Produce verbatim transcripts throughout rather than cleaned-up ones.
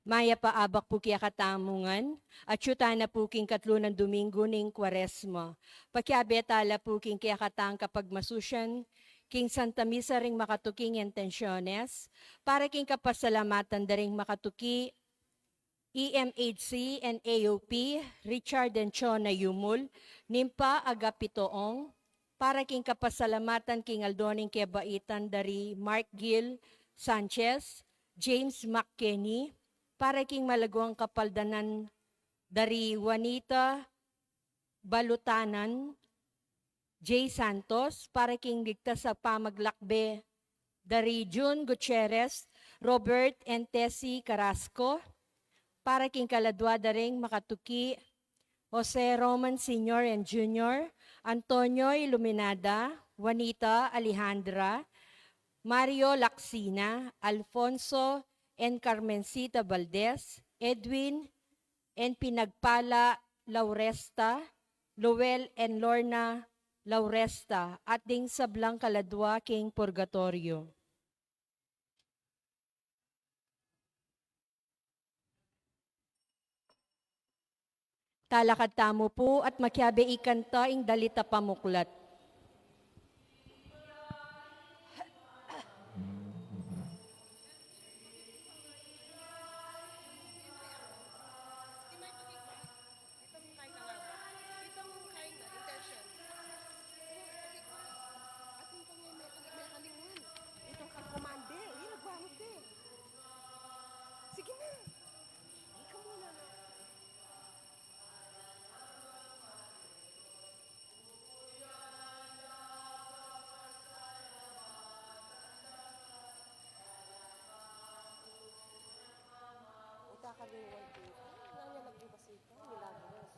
Mayap a abak pu kekatamu ngan, atyu tana pu king katlu nang Domingo ning Kuaresma. Pakiabe tala pu king kekatang kapagmasusian, king Santa Misa ring makatuking intensiones, para king kapasalamatan da ring makatuki, E M H C and A O P, Richard and Chona Yumul, Nimpa Agapito Ong, para king kapasalamatan king aldo ning kebaitan da ri Mark Gil Sanchez, James McKenney, para king malaguang kapaldanan da ri Juanita Balutanan, Jay Santos, para king ligtas a pamaglakbe da ri Jun Gutierrez, Robert and Tessie Carrasco, para king kaladua da ring makatuki, Jose Roman Senior and Junior, Antonio Iluminada, Juanita Alejandra, Mario Lacsina, Alfonso and Carmencita Valdez, Edwin and Pinagpala Lauresta, Lowell and Lorna Lauresta, at ding sablang kaladua king purgatorio. Talakad tamu pu at makiabe ikanta ing dalit a pamuklat. Sige na. Ika muna na. Uta ka din, Juan Diego. Nanya naglibas ita, milagros.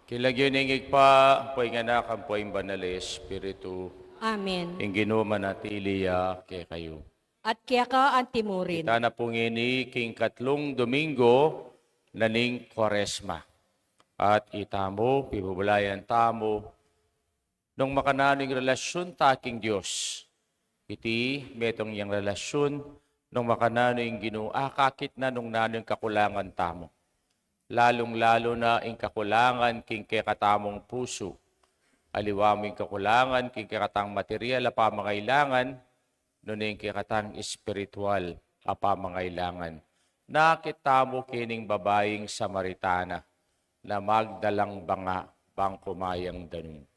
King lagyu ning Ibpa, ampo ing Anak, ampo ing Banal a Espiritu. Amen. Ing Ginu manatili ya kekayu. At keka antimurin. Ita na pu ngeni king katlung Domingo na ning Kuaresma. At itamu, pibubulayan tamu, nung makananu ing relasyun ta king Dios. Iti metung yang relasyun, nung makananu ing Ginu akakit na nung nanu ing kakulangan tamu. Lalung-lalu na ing kakulangan king kekatamung pusu. Aliwa mu ing kakulangan king kekatang material a pamangailangan, nune ing kekatang espiritual a pamangailangan. Nakit tamu kening babaing Samaritana na magdalang banga bang kumayang danum.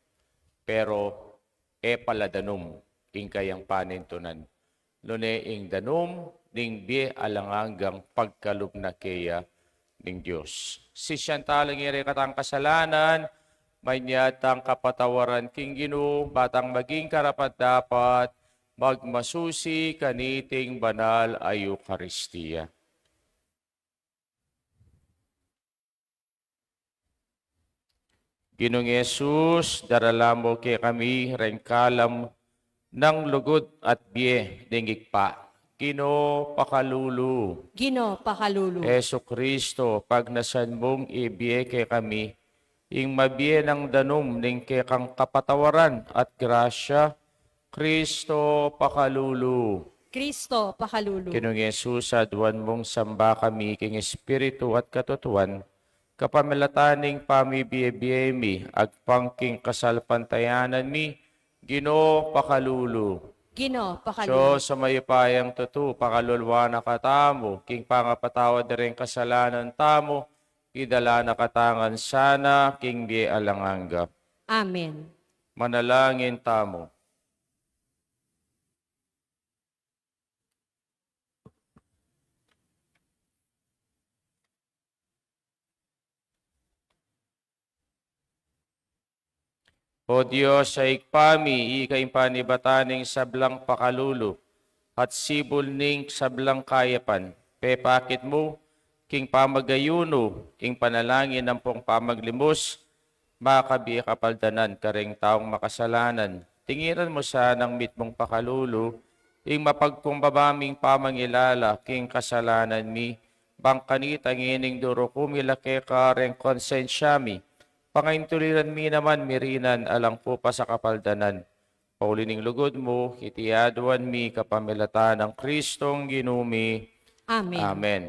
Pero e pala danum ing kayang panintunan, nune ing danum ning bie alang anggang pagkalub na keya ning Dios. Sisian tala ngeni ing rekatang kasalanan, manyatang kapatawaran king Ginu, bang maging karapat-dapat magmasusi kaniting banal a Eukaristia. Ginung Jesus, darala mu kekami reng kalam nang lugud at bie ning Ibpa. Ginu, pakalulu. Ginu, pakalulu. Jesucristo, pagnasan mung ibie kekami ing mabie nang danum ning kekang kapatawaran at grasya, Kristo pakalulu. Kristo pakalulu. Ginung Jesus, aduan mung samba kami king espiritu at katutuan, kapamilatan ning pamibie-bie mi, agpang king kasalpantayanan mi, Ginu pakalulu. Ginu pakalulu. Dios a mayupayang tutu, pakaluluan na katamu, king pangapatawad da ring kasalanan tamu, idala na katamu ngan sana king bie alang angga. Amen. Manalangin tamu. O Dios a Ibpa mi, ika ing panibatan ning sablang pakalulu at sibul ning sablang kayapan, pepakit mu king pamagayunu, ing panalangin ampong pamaglimus, makabie kapaldanan karing taung makasalanan. Tinginan mu sanang mitmung pakalulu ing mapagkumbaba ming pamangilala king kasalanan mi, bang kanita ngening duruku mi la keka reng konsensya mi, pangaintuliran mi naman mirinan alang kupas a kapaldanan. Pauli ning lugud mu, iti aduan mi kapamilatan nang Kristong Ginu mi. Amen. Amen.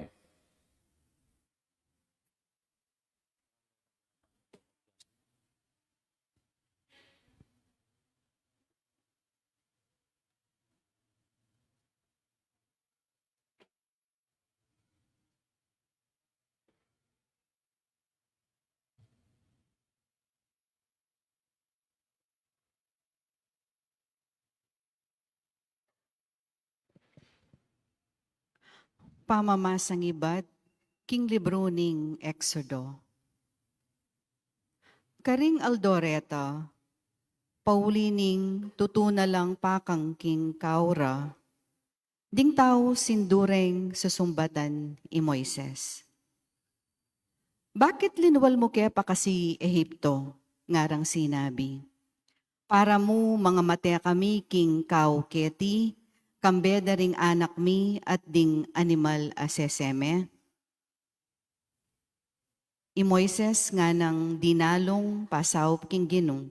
Pamamasang ibat king libru ning Exodo. Karing aldo reta, pauli ning tutu na lang pakang king kau ra, ding tau sindu reng susumbatan i Moises. Bakit linual mu ke pa kasi Ehipto? Ngarang sinabi, para mu mangamate kami king kau keti, kambe da ring anak mi at ding animal a sese me? I Moises nganang dinalung pasaup king Ginu,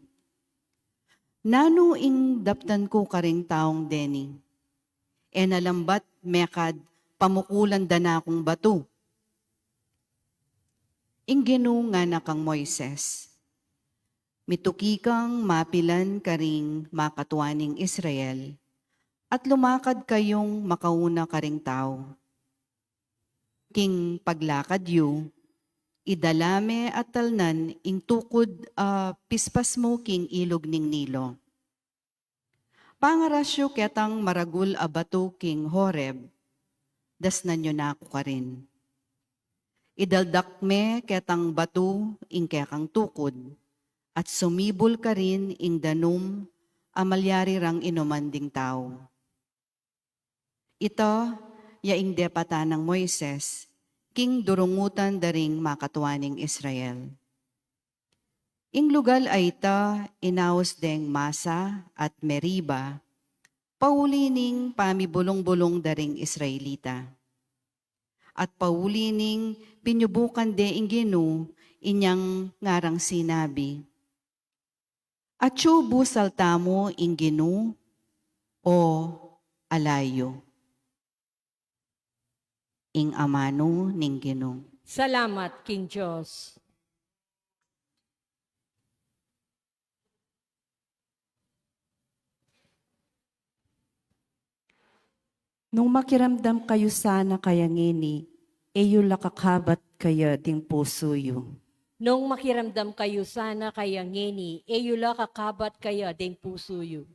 nanu ing daptan ku karing taung deni? E na lambat mekad pamukulan da na kung batu? Ing Ginu ngana kang Moises, mituki kang mapilan karing makatua ning Israel, at lumakad kayung makauna karing tau. King paglakad yu, idala me at talnan ing tukud a pispas mu king ilug ning Nilo. Pangaras yu ketang maragul a batu king Horeb, dasnan yu na ku karin. Idaldak me ketang batu ing kekang tukud, at sumibul karin ing danum a malyari rang inuman ding tau. Ita ya ing depatan nang Moises king durungutan da ring makatua ning Israel. Ing lugal a ita inaus deng Masa at Meriba, pauli ning pamibulung-bulung da ring Israelita. At pauli ning pinyubukan de ing Ginu, inyang ngarang sinabi, atyu busal tamu ing Ginu o ala yu? Ing amanu ning Ginu. Salamat king Dios. Nung makiramdam kayu sana kaya ngeni, e yu la kakabat kaya ding pusu yu. Nung makiramdam kayu sana kaya ngeni, e yu la kakabat kaya ding pusu yu.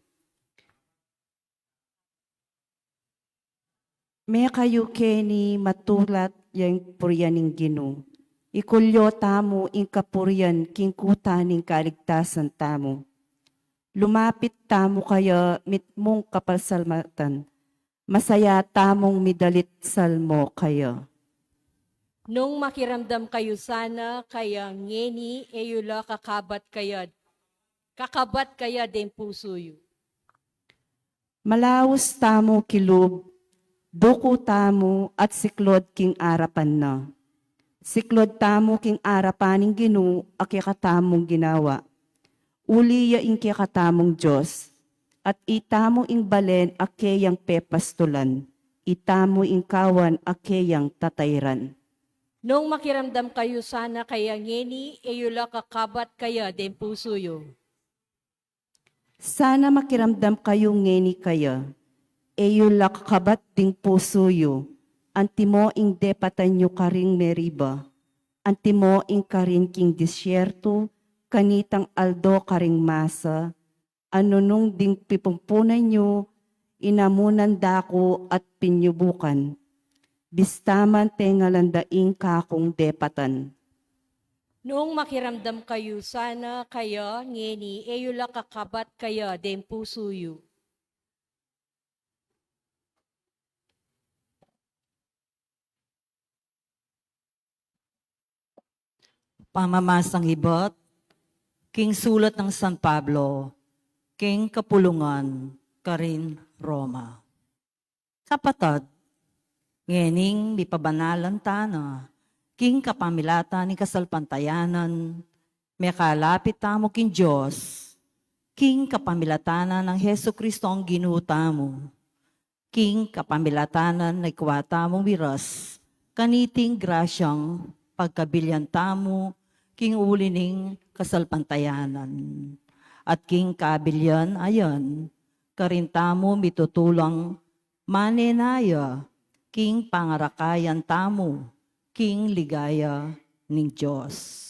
Me kayu keni matulat ya ing purian ning Ginu. Ikulyo tamu ing kapurian king kuta ning kaligtasan tamu. Lumapit tamu kaya mitmung kapalsalamatan. Masaya tamung midalit salmo kaya. Nung makiramdam kayu sana kaya ngeni, e yu la kakabat kaya, kakabat kaya ding pusu yu. Malaus tamu kilub, duku tamu at siklod king arapan na. Siklaud tamu king arapan ning Ginu a kekatamung ginawa. Uli ya ing kekatamung Dios, at itamu ing balen a keyang pepastulan, itamu ing kawan a keyang tatairan. Nung makiramdam kayu sana kaya ngeni, e yu la kakabat kaya deng pusu yu. Sana makiramdam kayu ngeni kaya, e yu la kakabat ding pusu yu, antimo ing depatan yu karing Meriba, antimo ing karin king disyertu, kanitang aldo karing Masa, a nung ding pipumpunan yu, inamunan da ku at pinyubukan. Bista man tengalan da ing kakung depatan. Nung makiramdam kayu sana kaya ngeni, e yu la kakabat kaya deng pusu yu. Pamamasang ibat king sulat nang San Pablo king kapulungan karin Roma. Kapatad, ngening mipabanalan tana king kapamilatan ning kasalpantayanan, mekalapit tamu king Dios king kapamilatan nang Jesu-Cristong Ginu tamu. King kapamilatan na ikwa tamung miras kaniting grasyang pagkabilian tamu king uli ning kasalpantayanan. At king kabilian a yan, karin tamu mitutulang manenaya king pangarakayan tamu king ligaya ning Dios.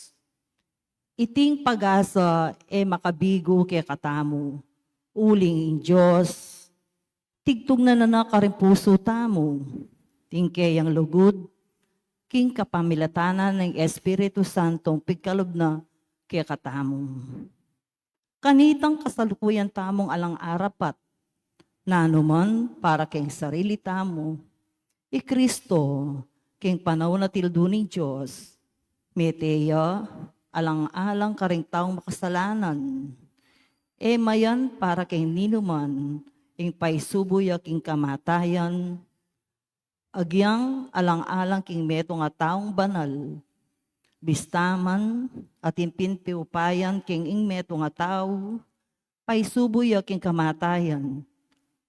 Iting pag-asa e makabigu kekatamu, uling ing Dios tigtugnan na na karing pusu tamu ing keyang lugud king kapamilatan ning Espiritu Santong pigkalub na kekatamu. Kanitang kasalukuyan tamung alang arapat nanuman para king sarili tamu, i Kristo, king panaun a tildu ning Dios, mete ya alang-alang karing taung makasalanan. E mayan para king ninuman ing paisubu ya king kamatayan, agyang alang-alang king metung a taung banal. Bista man atin pin piupayan king ing metung a tau, paisubu ya king kamatayan,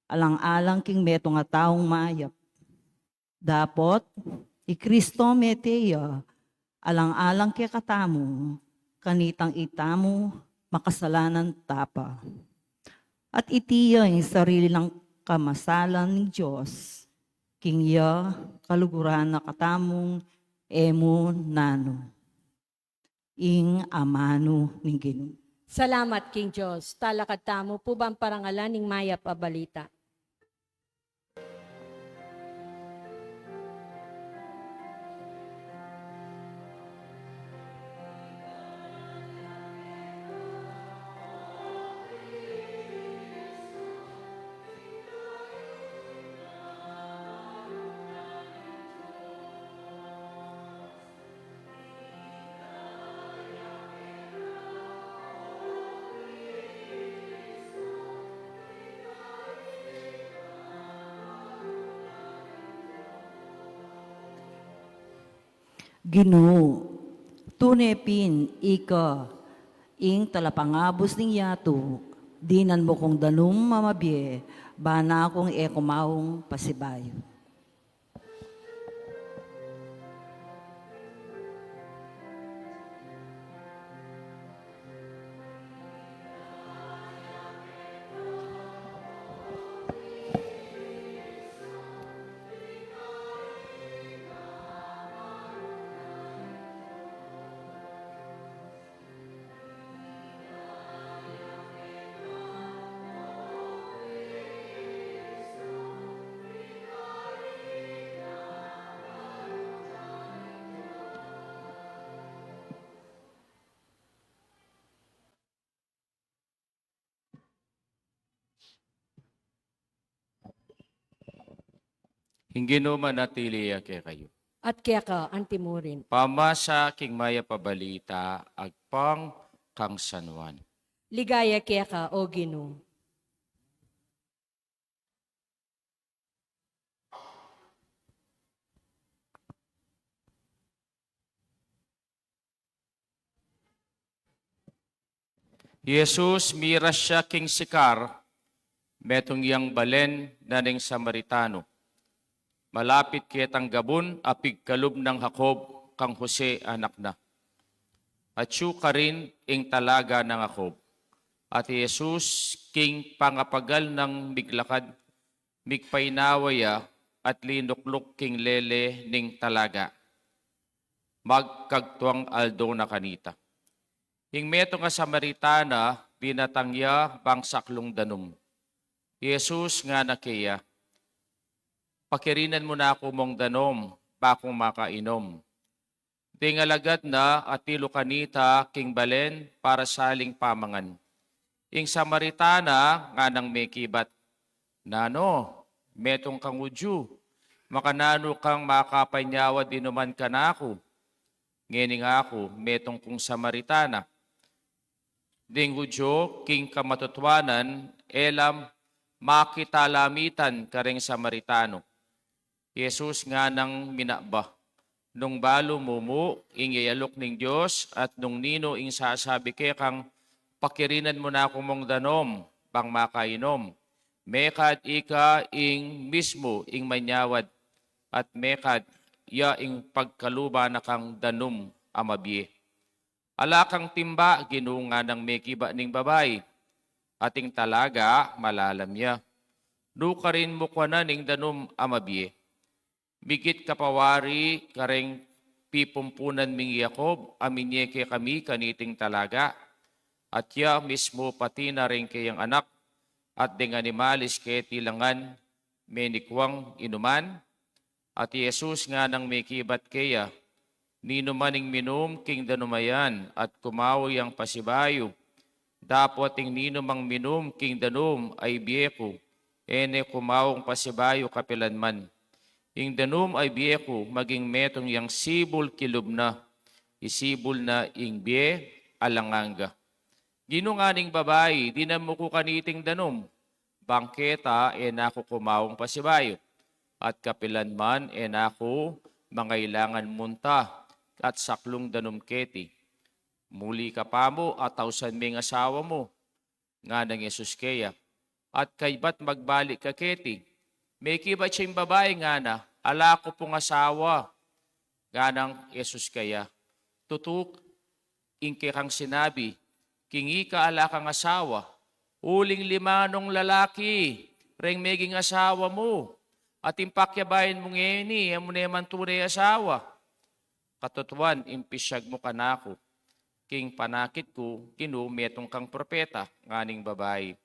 alang-alang king metung a taung mayap. Dapot i Kristo mete ya alang-alang kekatamu, kanitang itamu makasalanan tapa. At iti ya ing sarili nang kamasalan ning Dios, king ya kaluguran na katamung e mu nanu. Ing amanu ning Ginu. Salamat king Dios. Talakad tamu pu bang parangalan ing mayap a balita. Ginu, tune pin ika ing talapangabus ning yatu, dinan mu kung danum a mabie, bana kung e ku maung pasibayu. Ing Ginu manatili ya kekayu. At keka antimurin. Pamasa king mayap a balita agpang kang San Juan. Ligaya keka, O Ginu. Jesus miras ya king Sicar, metung yang balen na ning Samaritano. Malapit ketang gabun a pigkalub nang Jacob kang Jose anak na. Atyu karin ing talaga nang Jacob. At i Jesus king pangapagal nang miglakad, migpainawa ya at linukluk king lele ning talaga. Magkagtuang aldo na kanita. Ing metung a Samaritana, dinatang ya bang saklung danum. Jesus ngana keya, "Pakirinan mu na ku mung danum, bakung makainum." Ding alagad na atilu kanita king balen para saling pamangan. Ing Samaritana nganang mekibat, "Nanu, metung kang Hudyu, makananu kang makapanyawad inuman kanaku? Ngening aku, metung kung Samaritana." Ding Hudyu king kamatutuanan, e la makitalamitan kareng Samaritano. Jesus nganang minaba, "Nung balu mu mu ing yayaluk ning Dios at nung ninu ing sasabi kekang, 'Pakirinan mu na ku mung danum, bang makainum,' mekad ika ing mismu ing manyawad at mekad ya ing pagkaluban na kang danum a mabie." "Ala kang timba, Ginu," nganang mekibat ning babai, "at ing talaga malalam ya. Nukarin mu kuanan ing danum a mabie? Migit ka pa wari kareng pipumpunan ming Jacob a minie kekami kaniting talaga, at ya mismu pati na ring keyang anak at ding animalis keti la ngan menikuang inuman?" At i Jesus nganang mekibat keya, "Ninuman ing minum king danum a yan at kumawa yang pasibayu, dapot ing ninumang minum king danum a ibie ku, e ne kumawang pasibayu kapilan man. Ing danum a ibie ku maging metung yang sibul kilub na, isibul na ing bie alang angga." "Ginu," nganang babai, "dinan mu ku kaniting danum, bang keta e na ku kumawang pasibayu, at kapilan man e na ku mangailangan munta at saklung danum keti." "Muli ka pa mu at ausan me ing asawa mu," nganang Jesus keya, "at kaybat magbalik ka keti." Mekibat ya ing babai, ngana, "Ala ku pung asawa." Nganang Jesus keya, "Tutu ing kekang sinabi, king ika ala kang asawa, uling limanung lalaki reng meging asawa mu, at ing pakyabayan mung ngeni e mu ne man tune asawa. Katutuan ing pisiag mu kanaku, king panakit ku, Ginu, metung kang propeta," nganang babai.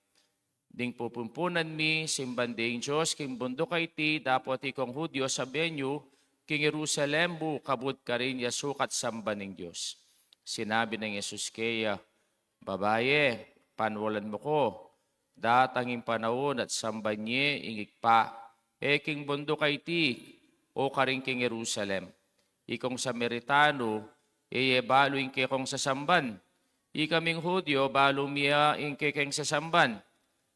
"Ding pupumpunan mi, simban de ing Dios king bunduk a iti, dapot ikong Hudyo, sabian yu, king Jerusalem mu kabud karin ya sukat samban ning Dios." Sinabi nang Jesus keya, "Babaye, panwalan mu ku, datang ing panaun at samban ye ing Ibpa, e king bunduk a iti o karin king Jerusalem. Ikong Samaritano, e ye balu ing kekong sasamban. Ikaming Hudyo, balu mi ya ing kekeng sasamban.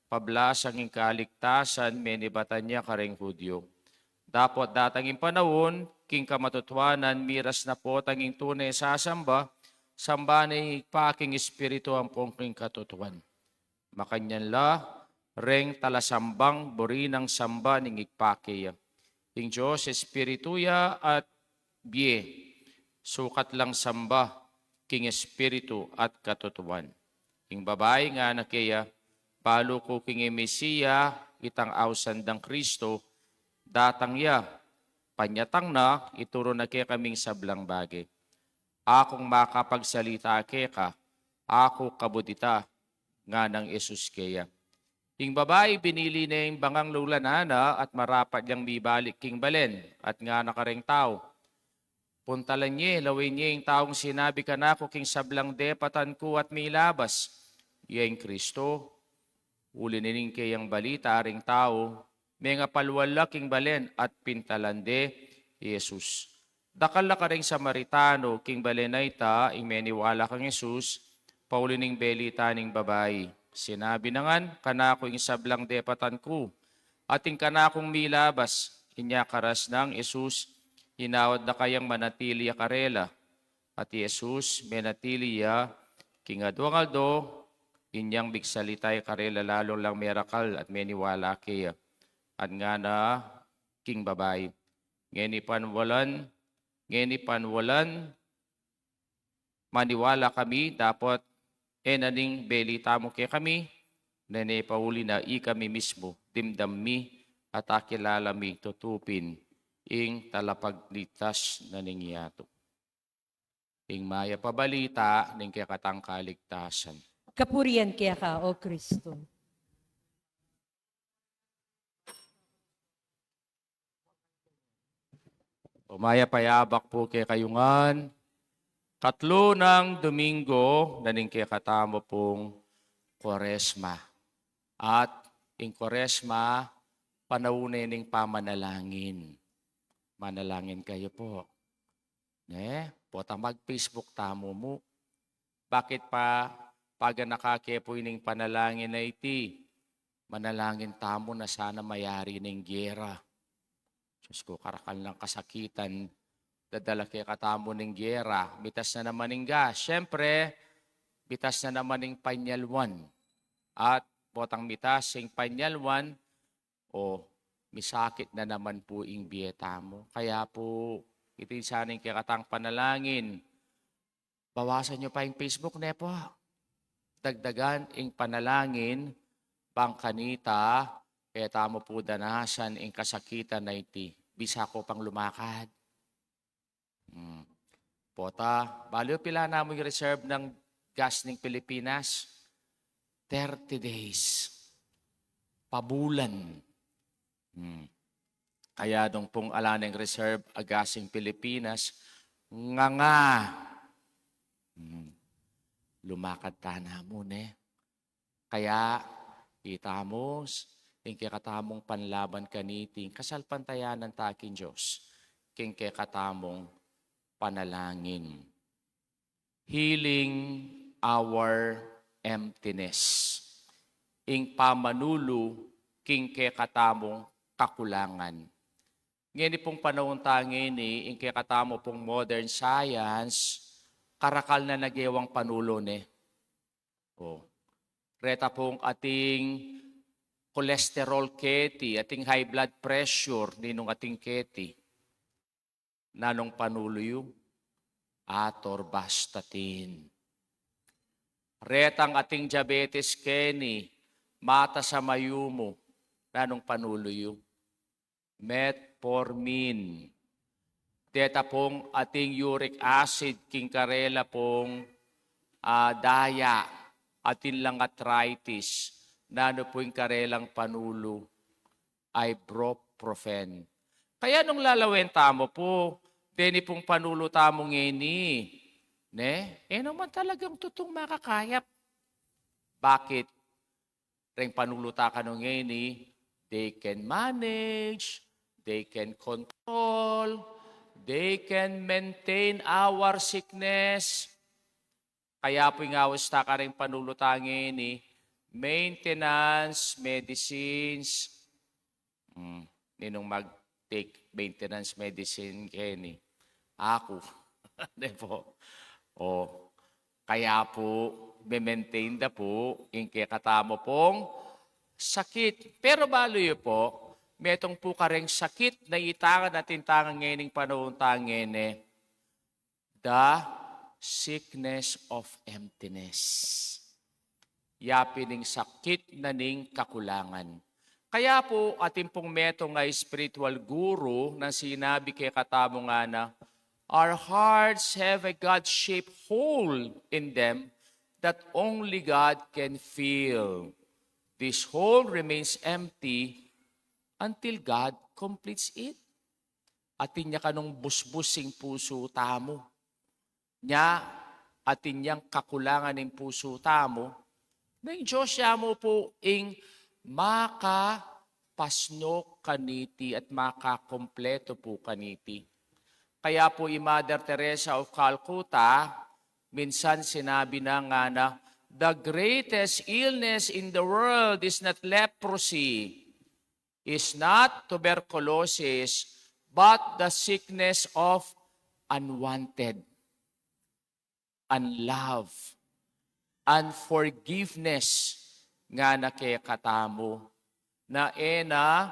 Pablasang ing kaligtasan menibatan ya kareng Hudyo. Dapot datang ing panaun, king kamatutuanan miras na potang ing tune sasamba, samban ne ing Ibpa king Espiritu ampong king katutuan. Makanyan la reng talasambang buri nang samba ning Ibpa keya. Ing Dios Espiritu ya at bie, sukat lang samba king Espiritu at katutuan." Ing babai ngana keya, "Balu ku king Mesia, itang ausan dang Kristo, datang ya, panyatang na, ituru na kekaming sablang bage." "Akung makapagsalita keka, aku kabud ita," nganang Jesus keya. Ing babai binili ne ing bangang lulanan na at marapat yang mibalik king balen, at ngana kareng tau, "Puntalan ye, lawen ye ing taung sinabi kanaku king sablang depatan ku at milabas, iya ing Kristo." Uli na ning keyang balita, ring tau mengapalwal la king balen at pintalan de i Jesus. Dakal la kareng Samaritano king balen a ita ing meniwala kang Jesus, pauli ning belita ning babai. Sinabi na ngan kanaku ing sablang depatan ku, at ing kanakung milabas. Inya karas nang Jesus, inawad na kayang manatili ya karela. At i Jesus menatili ya king aduang aldo Inyang migsalita karela lalung lang merakal at meniwala keya. At ngana king babai, ngeni panwalan, ngeni panwalan, maniwala kami, dapot e na ning beli tamu kekami, nune pauli na ikami mismu, dimdam mi, at akilala mi tutu pin ing talapagligtas na ning yatu. Ing mayap a balita ning kekatang kaligtasan. Kapurian keka, O Kristu. O mayap a yabak pu kekayu ngan, katlu nang Domingo na ning kekatamu pung Kuaresma. At ing Kuaresma, panaun ne ning pamanalangin. Manalangin kayu pu. Ne? Potang mag-Facebook tamu mu. Bakit pa paganaka ke pu ining panalangin a iti? Manalangin tamu na sana mayari ning gera. Sus ku, karakal nang kasakitan, dadala kekatamu ning gera. Mitas na naman ing gas. Siyempre, mitas na naman ing panyalwan. At potang mitas ing panyalwan, o misakit na naman pu ing bie tamu. Kaya pu, iti sana ing kekatang panalangin. Bawasan yu pa ing Facebook, ne pu? Dagdagan ing panalangin, bang kanita, e tamu pu danasan ing kasakitan a iti. Bisa ku pang lumakad. Hmm. Pota, balu yu pila namu ing reserve nang gas ning Pilipinas? Thirty days. Pabulan. Hmm. Kaya nung pung ala neng reserve a gas ing Pilipinas, nganga. Hmm. Lumakad tana mu, ne? Kaya, itamu, ing kekatamung panlaban kaniti, ing kasalpantayanan ta king Dios, king kekatamung panalangin. Healing our emptiness. Ing pamanulu king kekatamung kakulangan. Ngeni pung panaun ta ngeni, ing kekatamu pung modern science, karakal na nagewang panulu ne. O. Reta pung ating cholesterol keti, ating high blood pressure, ninung ating keti. Nanung panulu yu? Atorvastatin. Retang ating diabetes keni, mata sa mayumu, nanung panulu yu? Metformin. Deta pung ating uric acid king karela pung, ah, daya, atin lang arthritis, nanu pu ing karelang panulu? Ibuprofen. Kaya nung lalawen tamu pu, deni pung panulu tamu ngeni, ne? E naman talagang tutung makakayap. Bakit? Reng panulu ta kanu ngeni, they can manage, they can control, they can maintain our sickness. Kaya pu ing awis ta kareng panulu ta ngeni, maintenance medicines. Hmm, ninung mag-take maintenance medicine keni? Aku. Di pu? O, kaya pu, me-maintain da pu ing kekatamu pung sakit. Pero balu yu pu, metung pu kareng sakit na itangan atin tangan ngening panaun ta ngeni, the sickness of emptiness. Ya pin ing sakit na ning kakulangan. Kaya pu, atin pung metung a spiritual guru nang sinabi kekatamu ngana, our hearts have a God-shaped hole in them that only God can fill. This hole remains empty until God completes it. Atin ya kanung busbus ing pusu tamu. Nya, atin yang kakulangan ing pusu tamu, na ing Dios ya mu pu ing makapasnuk kaniti at makakumpletu pu kaniti. Kaya pu i Mother Teresa of Calcutta, minsan sinabi na ngana, the greatest illness in the world is not leprosy, is not tuberculosis, but the sickness of unwanted, unloved, and forgiveness ngana kekatamu, na e na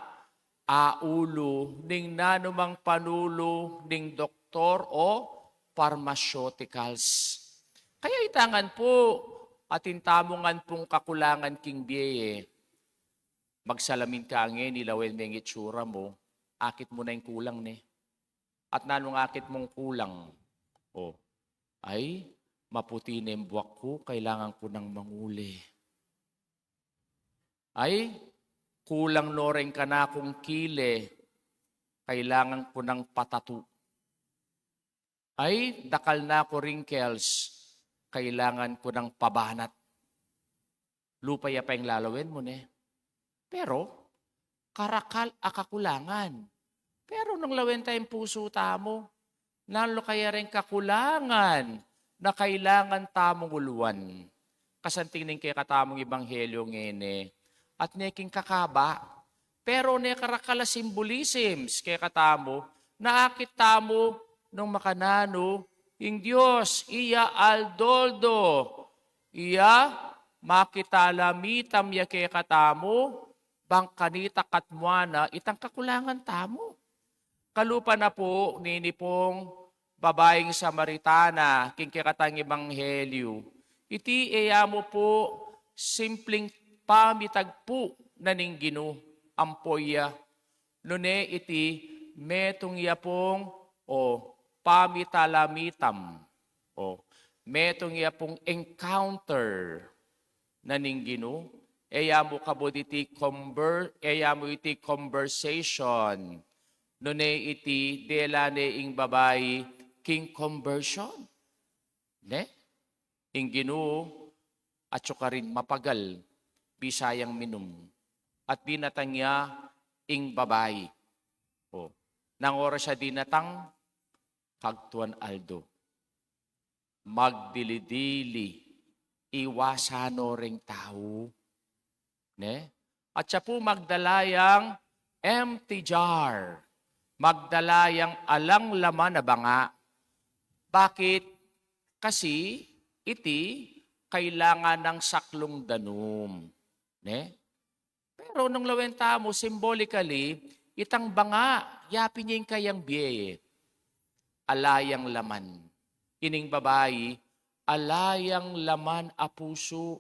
aulu ning nanumang panulu ning doktor o pharmaceuticals. Kaya ita ngan pu, atin tamu ngan pung kakulangan king bie e. Magsalamin ka ngeni, lawen me ing itsura mu, akit mu na ing kulang ne. At nanung akit mung kulang? O, ay, maputi ne ing buak ku, kailangan ku nang manguli. Ay, kulang no ring kanakung kile, kailangan ku nang patatu. Ay, dakal na ku wrinkles, kailangan ku nang pabanat. Lupa ya pa ing lalawen mu ne. Pero, karakal a kakulangan. Pero nung lawen ta ing pusu tamu, nanu kaya ring kakulangan na kailangan tamung uluan? Kasanting ning kekatamung ebanghelyo ngeni, at ne king kakaba, pero ne karakal a symbolisms kekatamu, na akit tamu nung makananu ing Dios, iya aldo-aldo, iya makitalamitam ya kekatamu, bang kanita katmuan na itang kakulangan tamu. Kalupa na pu nini pung babaing Samaritana king kekatang ebanghelyo, iti e ya mu pu simpling pamitagpu na ning Ginu, ampo ya. Nune iti metung ya pung, o, pamitalamitam. O, metung ya pung encounter na ning Ginu, e ya mu kabud iti conver-, e ya mu iti conversation. Nune iti dela ne ing babai king conversion. Ne? Ing Ginu, atyu karin mapagal, bisa yang minum. At dinatang ya ing babai. O, nang oras a dinatang, kagtuan aldo. Magdili-dili, iwasan no ring tau. Ne? At siya pu magdala yang empty jar. Magdala yang alang laman a banga. Bakit? Kasi iti kailangan nang saklung danum. Ne? Pero nung lawen tamu, symbolically, itang banga, yapin ya ing kayang bie. Ala yang laman. Ining babai, ala yang laman a pusu.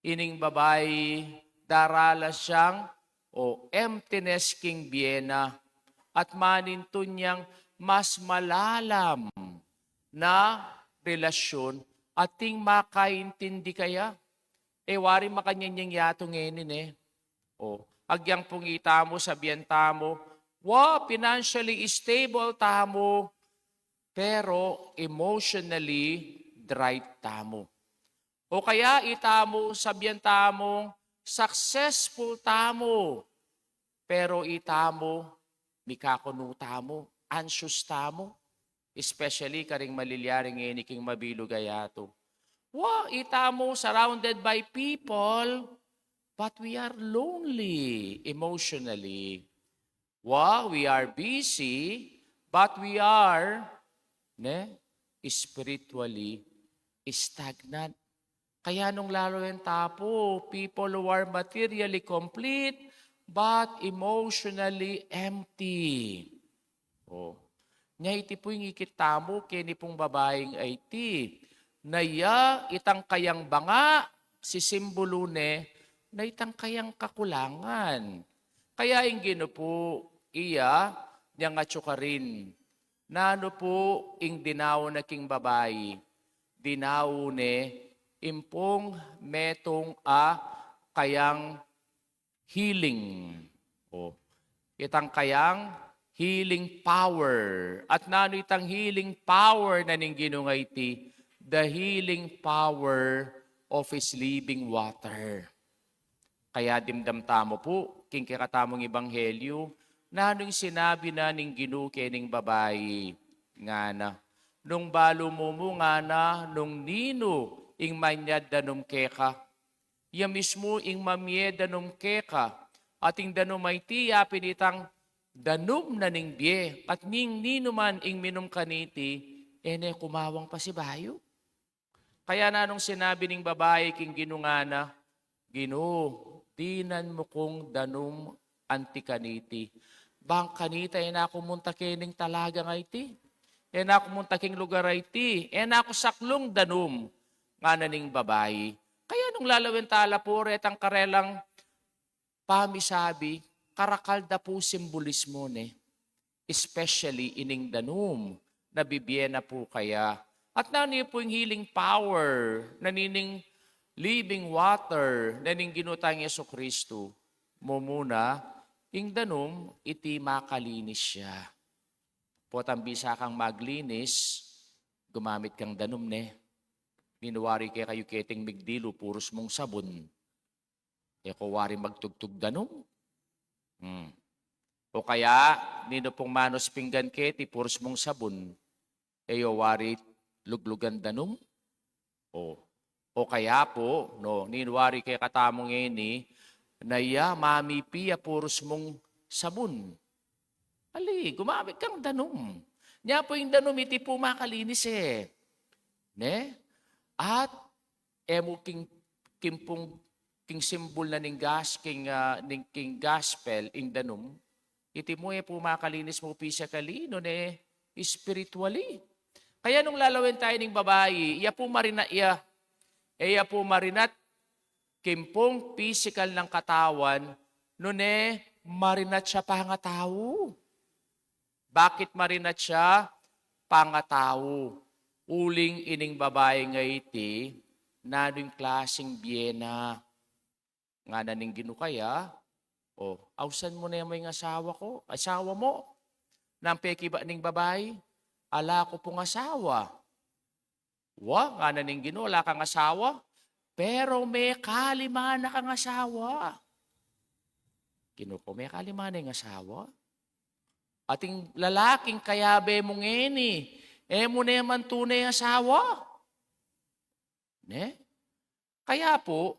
Ining babai, daralas yang, o, emptiness king bie na. At manintun yang mas malalam na relasyon at atin makaintindi kaya. E wari makanyan yang yatu ngeni ne. O, agyang pung itamu, sabian tamu, wa, financially stable tamu, pero emotionally dry tamu. O kaya itamu, sabian tamu, successful tamu, pero itamu, mikakunu tamu, anxious tamu, especially karing malilyaring ini king mabilug a yatu. Wa, itamu surrounded by people, but we are lonely emotionally. Wa, we are busy, but we are, ne, spiritually stagnant. Kaya nung lalawen ta pu, people who are materially complete, but emotionally empty. O. Nya iti pu ing ikit tamu keni pung babaing iti. Na ya itang kayang banga, sisimbulu ne, na itang kayang kakulangan. Kaya ing Ginu pu, iya, nyang atyu karin. Nanu pu ing dinau na king babai? Dinau ne ing pung metung a kayang healing. O, itang kayang healing power. At nanu itang healing power na ning Ginu a iti? The healing power of His living water. Kaya dimdam tamu pu, king kekatamung ebanghelyu, nanu ing sinabi na ning Ginu kening babai? Ngana, nung balu mu mu, ngana, nung ninu ing manyad danum keka, ya mismu ing mamie danum keka, at ing danum a iti yapin itang danum na ning bie, at ning ninuman ing minum kaniti, e ne kumawang pasibayu. Kaya nanung sinabi ning babai king Ginu, ngana, "Ginu, dinan mu kung danum anti kaniti. Bang kanita, e na ku munta kening talaga nga iti. E na ku munta king lugar a iti. E na ku saklung danum," ngana ning babai. Kaya nung lalawen tala pu retang karelang pamisabi, karakal da pu simbolismo, ne? Especially ining danum na bibie na pu kaya. At nanu ya pu ing healing power na nining living water na ning Ginu tang Jesucristo? Mumuna, ing danum iti makalinis ya. Potang bisa kang maglinis, gumamit kang danum, ne? Ninu wari kekayu keting migdilu, purus mung sabun. E ko wari magtugtug danum? Hmm. O kaya, ninu pung manus pinggan keti, purus mung sabun, e yo wari luglugan danum? O, o kaya pu, no, ninu wari kekatamu ngeni, na ya mamipi ya purus mung sabun? Ali, gumamit kang danum. Nya pu ing danum iti pu makalinis, e. Ne? At e mu king, king pung, king simbol na ning gas-, king, ah, ning, king gospel, ing danum, iti mu e pu makalinis mu physically, nune spiritually. Kaya nung lalawen taya ning babai, ya pu marinat ya, e ya pu marinat king pung physical nang katawan, nune marinat ya pangatau. Bakit marinat ya pangatau? Uling ining babai nga iti, nanu ing klasing bie na? Ngana ning Ginu kaya, "O, ausan mu ne mu ing asawa ku, asawa mu?" Nang pekibat ning babai, "Ala ku pung asawa." "Wa," ngana ning Ginu, "ala kang asawa, pero mekalima na kang asawa." Ginu ku, "Mekalima na ing asawa? Ating lalaking kayabe mu ngeni, e mu ne man tune asawa?" Ne? Kaya pu,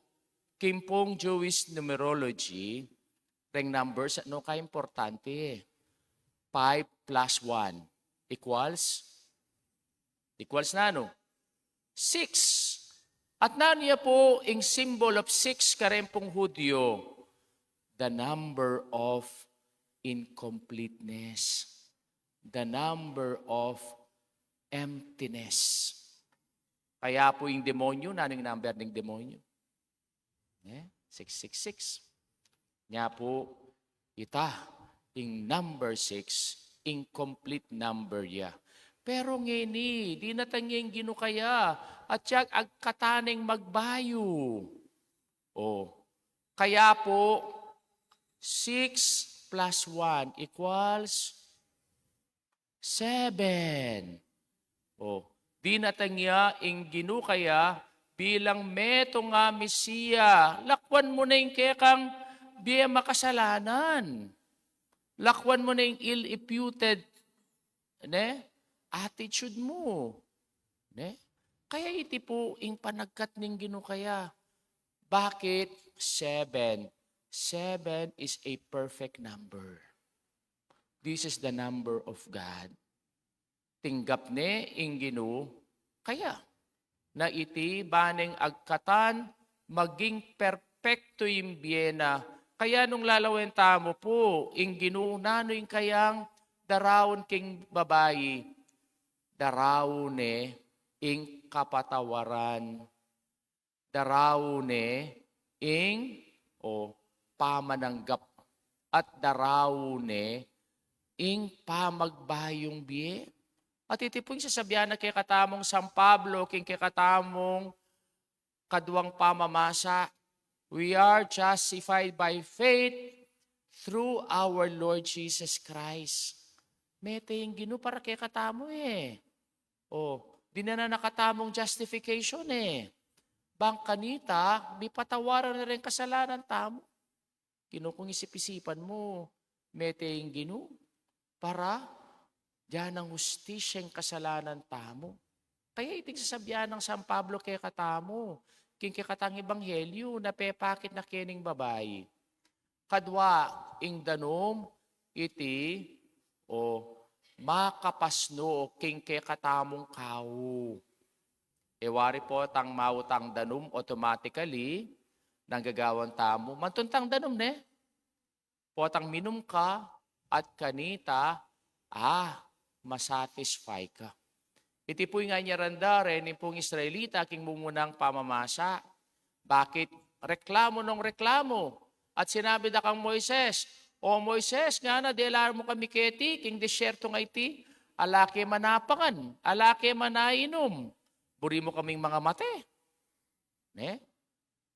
king pung Jewish numerology, reng numbers, anu ka importante? Five plus one equals, equals nanu? Six. At nanu ya pu ing symbol of six kareng pung Hudyo? The number of incompleteness. The number of emptiness. Kaya pu ing demonyo, nanu ing number ning demonyo? Ne? Six six six. Nya pu, ita, ing number six, incomplete number ya. Pero ngeni, dinatang ya ing Ginu kaya, at siya agkatan neng magbayu. O, kaya pu, six plus one equals seven. O, dinatang ya ing Ginu kaya bilang metung a Mesia. Lakwan mu ne ing kekang bie makasalanan. Lakwan mu ne ing ill-imputed, ne, attitude mu. Ne? Kaya iti pu ing panagkat ning Ginu kaya. Bakit seven? Seven is a perfect number. This is the number of God. Tinggap ne ing Ginu kaya na iti ba neng agkatan maging perpektu ing bie na. Kaya nung lalawen tamu pu ing Ginu, nanu ing kayang daraun king babai? Daraun ne ing kapatawaran. Daraun ne ing, o, pamananggap, at daraun ne ing pamagbayung bie. At iti pu ing sasabian na kekatamung San Pablo king kekatamung kaduang pamamasa, "We are justified by faith through our Lord Jesus Christ." Mete ing Ginu para kekatamu, e. O, dinan na katamung justification, e. Bang kanita, mipatawaran na reng kasalanan tamu. Ginu, kung isip-isipan mu, mete ing Ginu para dinan nang hustisya ing kasalanan tamu. Kaya iting sasabian nang San Pablo kekatamu king kekatang ebanghelyu na pepakit na kening babai. Kadua, ing danum iti, o, makapasnu king kekatamung kau. E wari potang mautang danum, automatically, nang gagawan tamu, mantuntang danum ne. Potang minum ka, at kanita, ah, masatisfy ka. Iti pu ing anyaranda reni pung Israelita king mumunang pamamasa. Bakit reklamu nong reklamu? At sinabi da kang Moises, "O Moises, ngana dela mu kami keti king disyerto nga iti, ala ke manapangan, ala ke manainum. Buri mu kaming mangamate." Ne?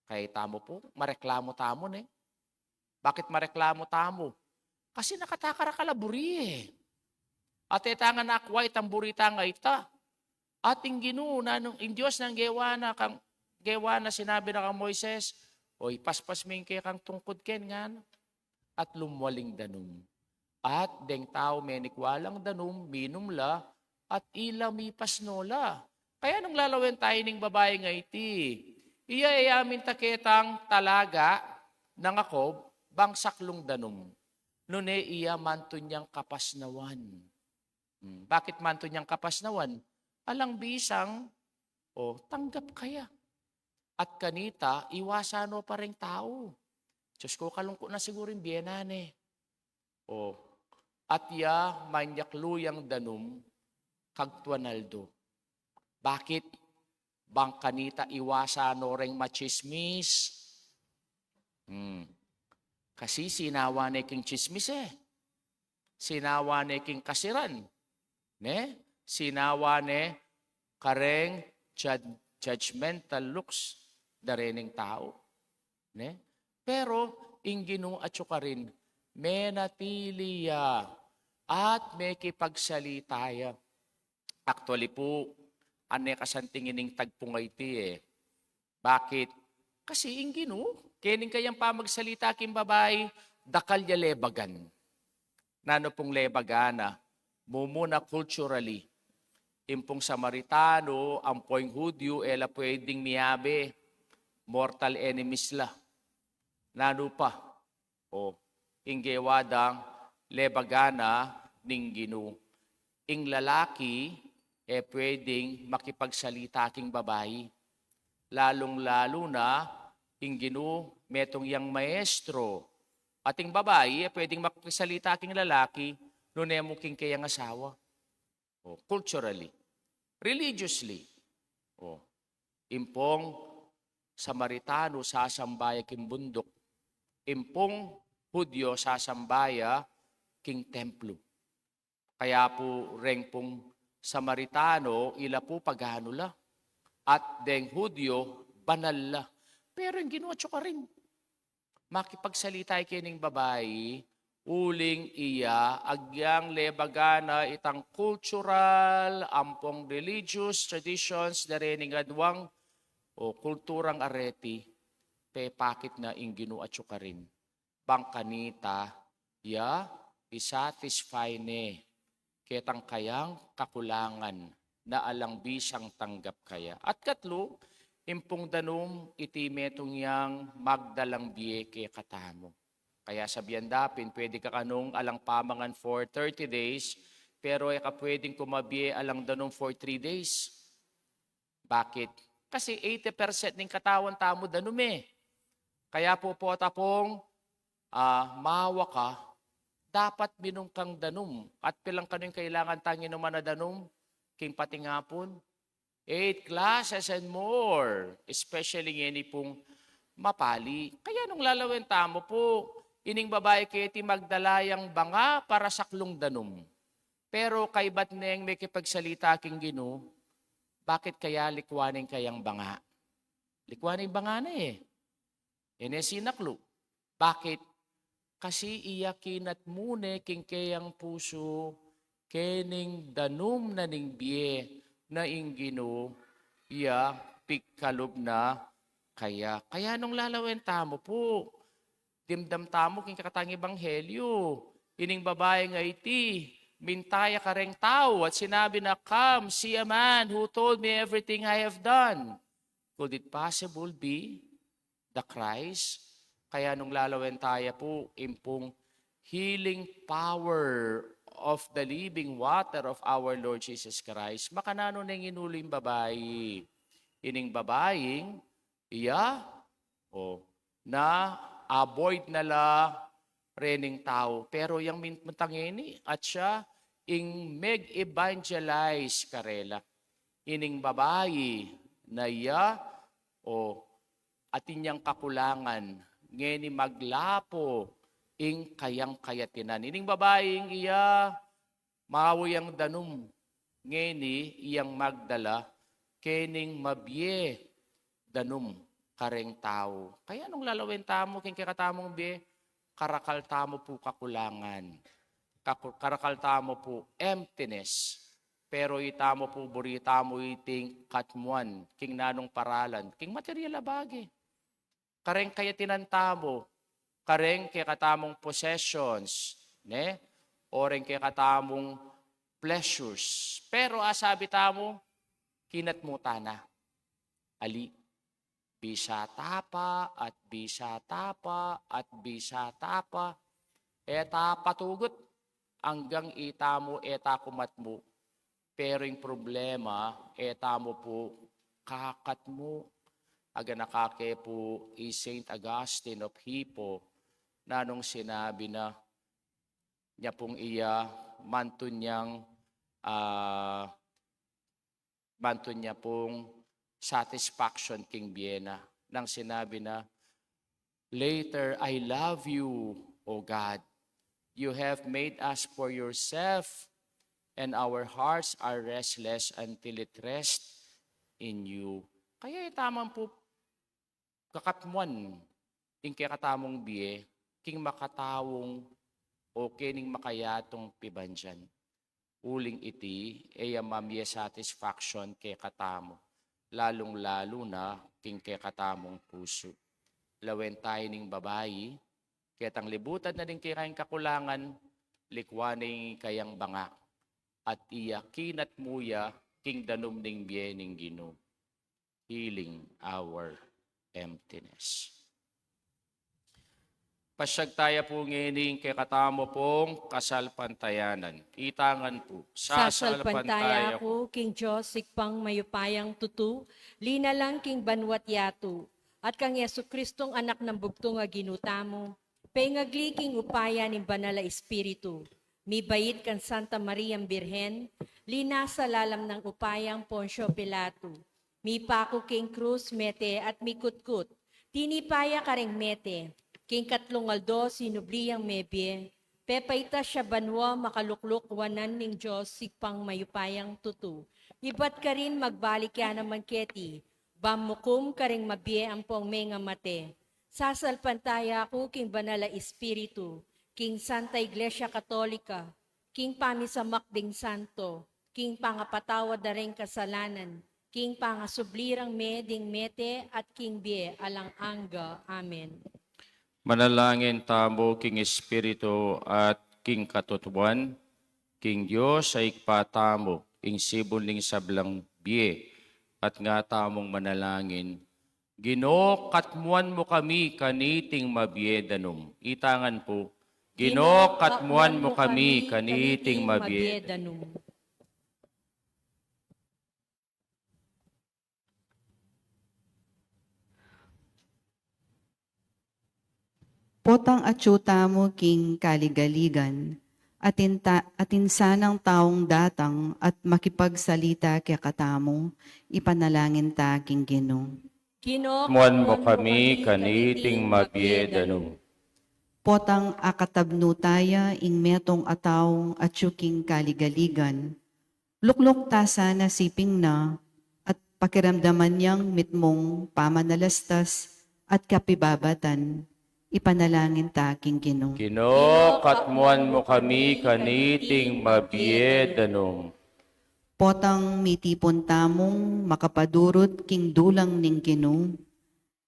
Kaya tamu pu, mareklamu tamu, ne? Bakit mareklamu tamu? Kasi nakatakara ka la buri, e. At e ta nga nakwait ang buri ta nga ita. At ing Ginu, nanung, ing Dios nang gewa na kang, gewa na sinabi na kang Moises, "O, ipaspas me ing kekang tungkud ken," ngana. At lumwal ing danum. At deng tau menikwa lang danum, minum la, at ila mipas no la. Kaya nung lalawen tayu ning babai nga iti, iya e ya minta ketang talaga nang Jacob, bang saklung danum. Nune iya mantun yang kapasnawan. Hmm, bakit mantun yang kapasnawan? Alang bisang, o, tanggap kaya. At kanita, iwasan no pa reng tau. Diyos ko, kalungku na siguru ing bie na ne. O, at ya, manyak luyang danum, kagtuan aldo. Bakit? Bang kanita iwasan no reng machismis. Hmm. Kasi sinawa ne king chismis, e. Sinawa ne king kasiran. Ne? Sinawa ne kareng jud-, judgmental looks da rening tau. Ne? Pero ing Ginu atyu karin, menatili ya at mekipagsalita ya. Actually pu, ane kasanting ining tagpung a iti, e. Bakit? Kasi ing Ginu, kening kayang pamagsalita king babai, dakal ya lebagan. Nanu pung lebagan na? Mumuna culturally. Ing pung Samaritano, ampo ing Hudyo, e la pwedeng miyabe, mortal enemies la. Nanu pa? O, ing gewa dang lebagan na ning Ginu. Ing lalaki, e pwedeng makipagsalita king babai. Lalung-lalu na, ing Ginu, metung yang maestro. At ing babai, e pwedeng makipagsalita king lalaki, nune mu king keyang asawa. O, culturally, religiously. O, ing pung Samaritano sasamba ya king bunduk, ing pung Hudyo sasamba ya king templo. Kaya pu reng pung Samaritano, ila pu pagano la. At deng Hudyo, banal la. Pero ing Ginu atyu karin. Makipagsalita ya kening babai, uling iya, agyang lebagan na itang cultural, ampong religious traditions, da rening aduang, o kulturang areti, pepakit na ing Ginu atyu karin. Bang kanita, ya, isatisfy ne ketang kayang kakulangan na alang bisang tanggap kaya. At katlu, ing pung danum iti metung yang magdalang bie kekatamu. Kaya sabian da pin, pwede ka kanung alang pamangan for thirty days, pero e ka pwedeng kumabie alang danum for three days. Bakit? Kasi eighty percent ning katawan tamu danum e. Kaya pu pota pung, ah, mawa ka, dapat minum kang danum. At pilan kanu ing kailangan tang inuman a danum king patingapun? Eight glasses and more, especially ngeni pung mapali. Kaya nung lalawen tamu pu, ining babai keti magdala yang banga para saklung danum. Pero kaybat neng mekipagsalita king Ginu, bakit kaya likwan ne ing kayang banga? Likwan ne ing banga na e. E ne sinaklu. Bakit? Kasi iya kinatmu ne king keyang pusu, kening danum na ning bie na ing Ginu, iya pikalub na kaya. Kaya nung lalawen tamu pu, dimdam tamu king kekatang ebanghelyu. Ining babai nga iti, minta ya kareng tau at sinabi na, "Come, see a man who told me everything I have done." Could it possible be the Christ? Kaya nung lalawen taya pu, ing pung healing power of the living water of our Lord Jesus Christ, makananu neng inulu ing babai? Ining babaing iya, o, na-avoid na la rening tau. Pero yang min-, mintang ini, at siya ing meg-evangelize karela. Ining babai na iya, o, atin yang kakulangan, ngeni maglapo ing kayang kayatinan. Ining babaing iya, mau yang danum, ngeni iyang magdala kening mabie danum kareng tau. Kaya nung lalawen tamu king kekatamung bie, karakal tamu pu kakulangan. Kaku-, karakal tamu pu emptiness. Pero itamu pu, buri tamu iting katmuan king nanung paralan, king material a bage. Kareng kayatinan tamu, kareng kekatamung possessions, ne? O reng kekatamung pleasures. Pero asabi tamu, kinatmu ta na. Ali, bisa ta pa, at bisa ta pa, at bisa ta pa. E ta patugut, anggang itamu e ta kumatmu. Pero ing problema, e tamu pu kakatmu. Aganaka ke pu i Saint Augustine of Hippo, nanung sinabi na, nya pung iya mantun yang, ah, mantun nya pung satisfaction king bie na. Nang sinabi na, later, "I love you, O God. You have made us for yourself, and our hearts are restless until it rests in you." Kaya itamu pu kakatmuan ing kekatamung bie king makataung o kening makayatung pibandian. Uling iti, e ya mamie satisfaction kekatamu, lalung-lalu na king kekatamung pusu. Lawen ta ining babai, ketang libutan na ding kekayang kakulangan, likuan na ing kayang banga, at iya kinatmu ya king danum ning bie ning Ginu. Healing our emptiness. Pasyag taya pu ngeni ing kekatamu pung kasalpantayanan. Itangan pu, sasalpantaya ku king Dios, Ibpang mayupayang tutu, linalang king banua't yatu, at kang Jesucristong Anak nang bugtung a Ginu tamu, pengagli king upaya ning Banal a Espiritu, mibait kang Santa Mariang Birhen, linasa lalam nang upayang Poncio Pilato, mipaku king krus, mete at mikutkut, tinipa ya karing mete, king katlung aldo sinubli yang mebie, pepaitas ya banua, makalukluk wanan ning Dios Ibpang mayupayang tutu, ibat karin magbalik ya naman keti, ban mukum karing mabie ampong mengamate. Sasalpantaya ku king Banal a Espiritu, king Santa Iglesia Katolika, king pamisamak ding santo, king pangapatawad da ring kasalanan, king pangasubli rang me ding mete at king bie alang angga. Amen. Manalangin tamu king Espiritu at king katutuan, king Dios a Ibpa tamu, ing sibul ning sablang bie, at nga tamung manalangin, Ginu, katmuan mu kami kaniting mabie danum. Itangan pu, Ginu, katmuan mu kami kaniting mabie danum. Potang atyu tamu king kaligaligan, atin ta-, atin sanang taung datang at makipagsalita kekatamu, ipanalangin ta king Ginu. Ginu, katmuan mu kami kaniting mabie danum. Potang akatabnu taya ing metung a taung atyu king kaligaligan, lukluk ta sana siping na at pakiramdaman yang mitmung pamanalastas at kapibabatan, ipanalangin ta king Ginu. Ginu, katmuan mu kami kaniting mabie danum. Potang mitipun tamung makapadurut king dulang ning Ginu,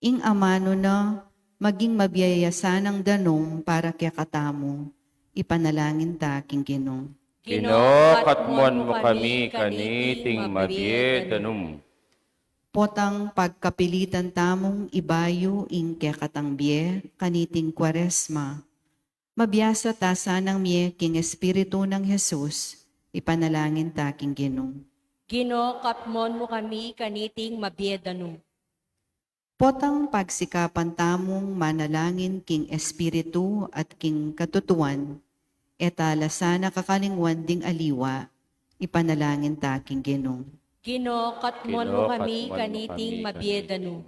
ing amanu na maging mabie ya sanang danum para kekatamu, ipanalangin ta king Ginu. Ginu, katmuan mu kami kaniting mabie danum. Potang pagkapilitan tamung ibayu ing kekatang bie kaniting Kuaresma, mabiasa ta sanang mie king Espiritu nang Jesus, ipanalangin ta king Ginu. Ginu, katmuan mu kami kaniting mabie danum. Potang pagsikapan tamung manalangin king Espiritu at king katutuan, e ta la sana kakalingwan ding aliwa, ipanalangin ta king Ginu. Ginu, katmuan mu kami kaniting mabie danum.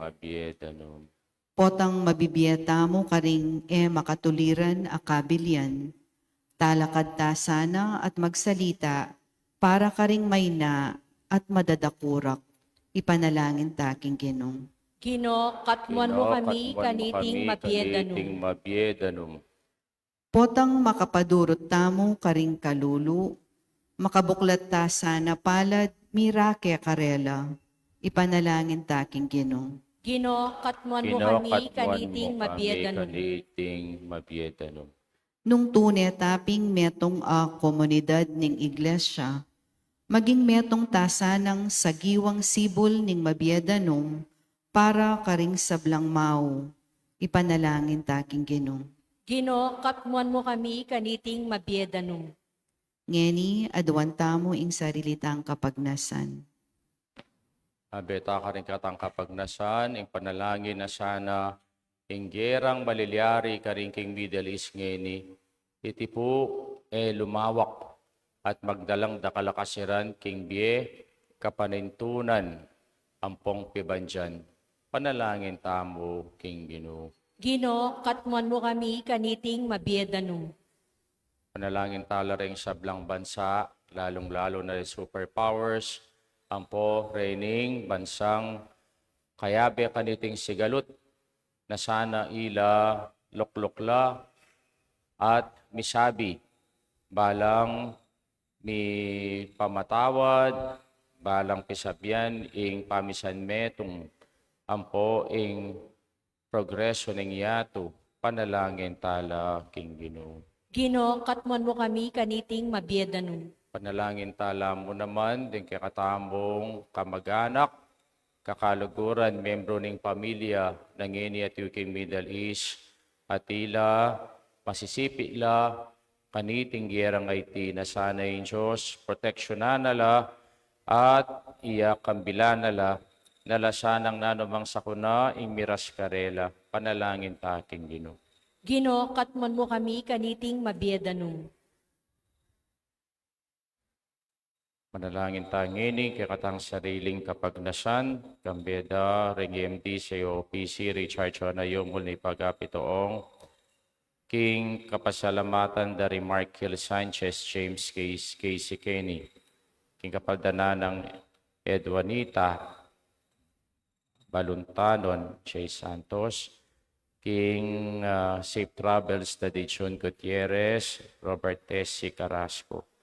Potang mabibie tamu karing e makatuliran a kabilian, talakad ta sana at magsalita para karing maina at madadakurak, ipanalangin ta king Ginu. Ginu, katmuan mu kami kaniting mabie danum. Potang makapadurut tamu karing kalulu, makabuklat ta sana palad mirake karela, ipanalangin ta king Ginu. Ginu, katmuan mu kami kaniting mabie danum. Nung tune ta ping metung a komunidad ning Iglesia, maging metung ta sanang sagiwang sibul ning mabie danum para karing sablang mau, ipanalangin ta king Ginu. Ginu, katmuan mu kami kaniting mabie danum. Ngeni, aduan tamu ing sarili tang kapagnasan. Abe ta karing katang kapagnasan, ing panalangin na sana ing gerang malilyari karing king Middle East ngeni, iti pu e lumawak at magdalang dakal a kasiran king bie, kapanintunan ampong pibandian. Panalangin tamu king Ginu. Ginu, katmuan mu kami kaniting mabie danum. Panalangin ta la ring sablang bansa, lalung-lalu na ring superpowers, ampo reng bansang kayabe kaniting sigalut, na sana ila lukluk la at misabi, balang mipamatawad, balang pisabian ing pamisan metung, ampo ing progreso ning yatu. Panalangin ta la king Ginu. Ginu, katmuan mu kami kaniting mabie danum. Panalangin ta la mu naman ding kekatamung kamag-anak, kakaluguran, miyembru ning pamilya, na ngeni atiu king Middle East, at ila masisipi la kaniting gerang iti, na sana ing Dios proteksyunan na la at iya kambilan na la, na la sanang nanumang sakuna ing miras karela. Panalangin ta king Ginu. Ginu, katmuan mu kami kaniting mabie danum. Manalangin ta ngeni kekatang sariling kapagnasan, kambe da reng M D C O P C Richard Jonah Yungul ni Pagapitoong, king kapasalamatan da ri Mark Hill Sanchez, James Case, Casey Kenny, king kapaldanan nang Edwanita Baluntanon, Jay Santos, king, ah, safe travels da di Jun Gutierrez, Robert Tessie Carrasco.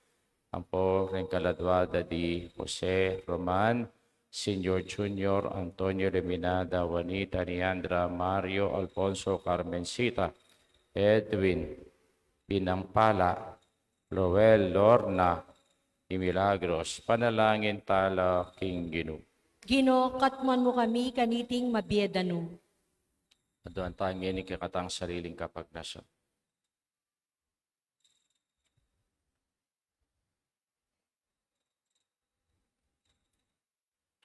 Ampo ring kaladua da di Jose Roman, Senior Junior, Antonio Leminada, Juanita, Neandra, Mario, Alfonso, Carmencita, Edwin, Pinangpala, Roel, Lorna, i Milagros. Panalangin ta la king Ginu. Ginu, katmuan mu kami kaniting mabie danum. Aduan ta ngeni kekatang sariling kapagnasan.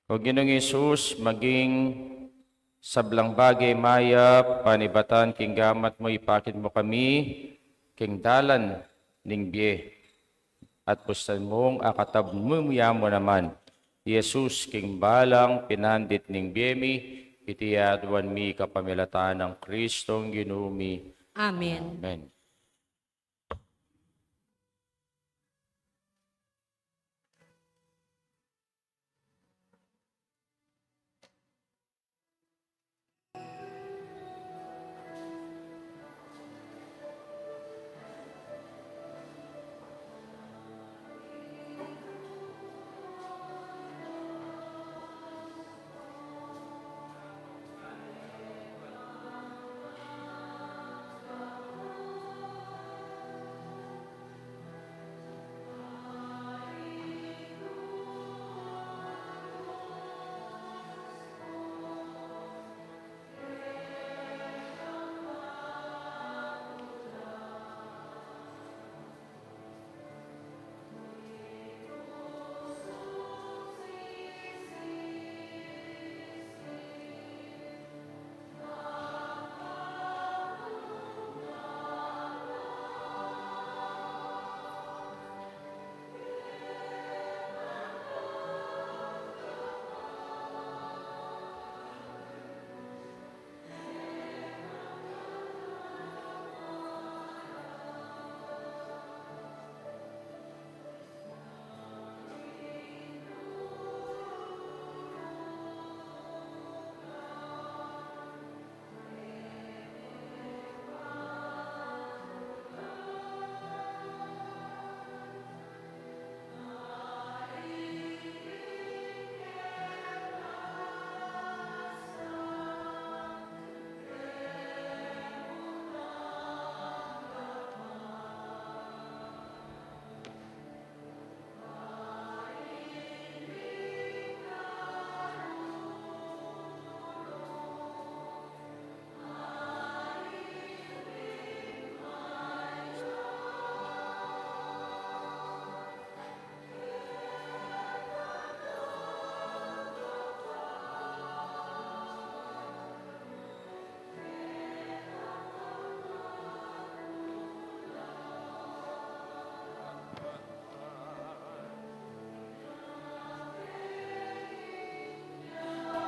O Ginung Jesus, maging sablang bage mayap, panibatan king gamat mu, ipakit mu kami king dalan ning bie, at pustan mung akatab mu ya mu naman i Jesus king balang pinandit ning bie mi. Iti aduan mi kapamilatan nang Kristong Ginu mi. Amen. Amen.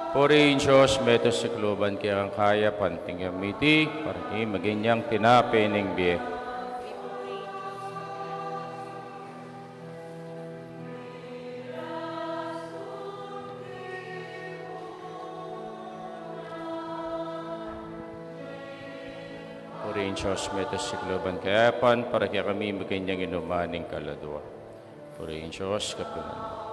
Puri ing Dios, metung sikluban kekang kayapan, tinggap mi iti para king maging yang tinape ning bie. Puri ing Dios, metung sikluban kayapan, para kekami maging yang inuman ning kaladua. Puri ing Dios, kapilan.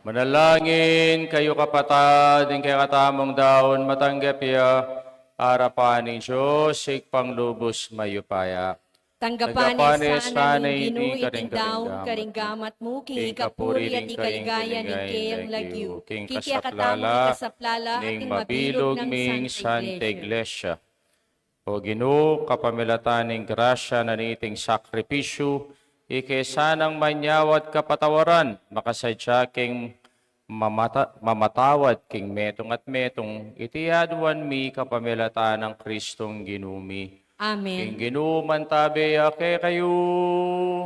Manalangin kayu, kapatad, ing kekatamung daun matanggap ya arapan ning Dios, Ibpang lubus mayupaya. Tanggapan ne sana ning Ginu iting daun karing gamat mu, king kapurian at king kaligayan ning keyang lagyu, king kekatamung kasaplalan at ning mabilug ming Santa Iglesia. O Ginu, kapamilatan ning grasya na niting sakripisyu, ike sanang manyawad kapatawaran, makasadya king mamata-, mamatawad king metung at metung, iti aduan mi kapamilatan nang Kristong Ginu mi. Amen. Ing Ginu mantabe ya kekayu.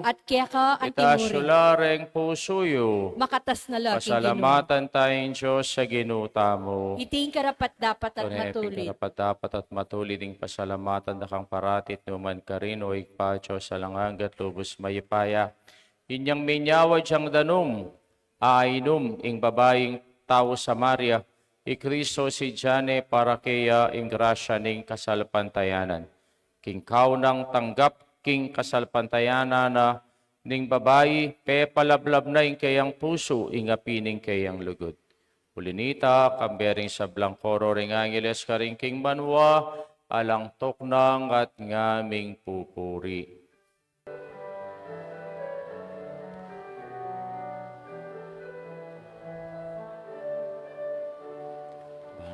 At keka anti mu rin. Itas yu la reng pusu yu. Makatas na la king Ginu. Pasalamatan taya ing Dios a Ginu tamu. Iti ing karapat-dapat at matulid. Iti ing karapat-dapat at matulid ing pasalamatan da kang parati at nukarin man, O Ibpa, Dios alang angga at lubus mayupaya. Inyang minyawad yang danum a inum ing babaing tau Samaria, i Kristo sidya ne para keya ing grasya ning kasalpantayanan. King kaunang tanggap king kasalpantayanan na ning babai, pepalablab na ing keyang pusu ing api ning keyang lugud. Uli nita, kambe ring sablang koro ring angeles karin king banua, alang tuknang at ngaming pupuri.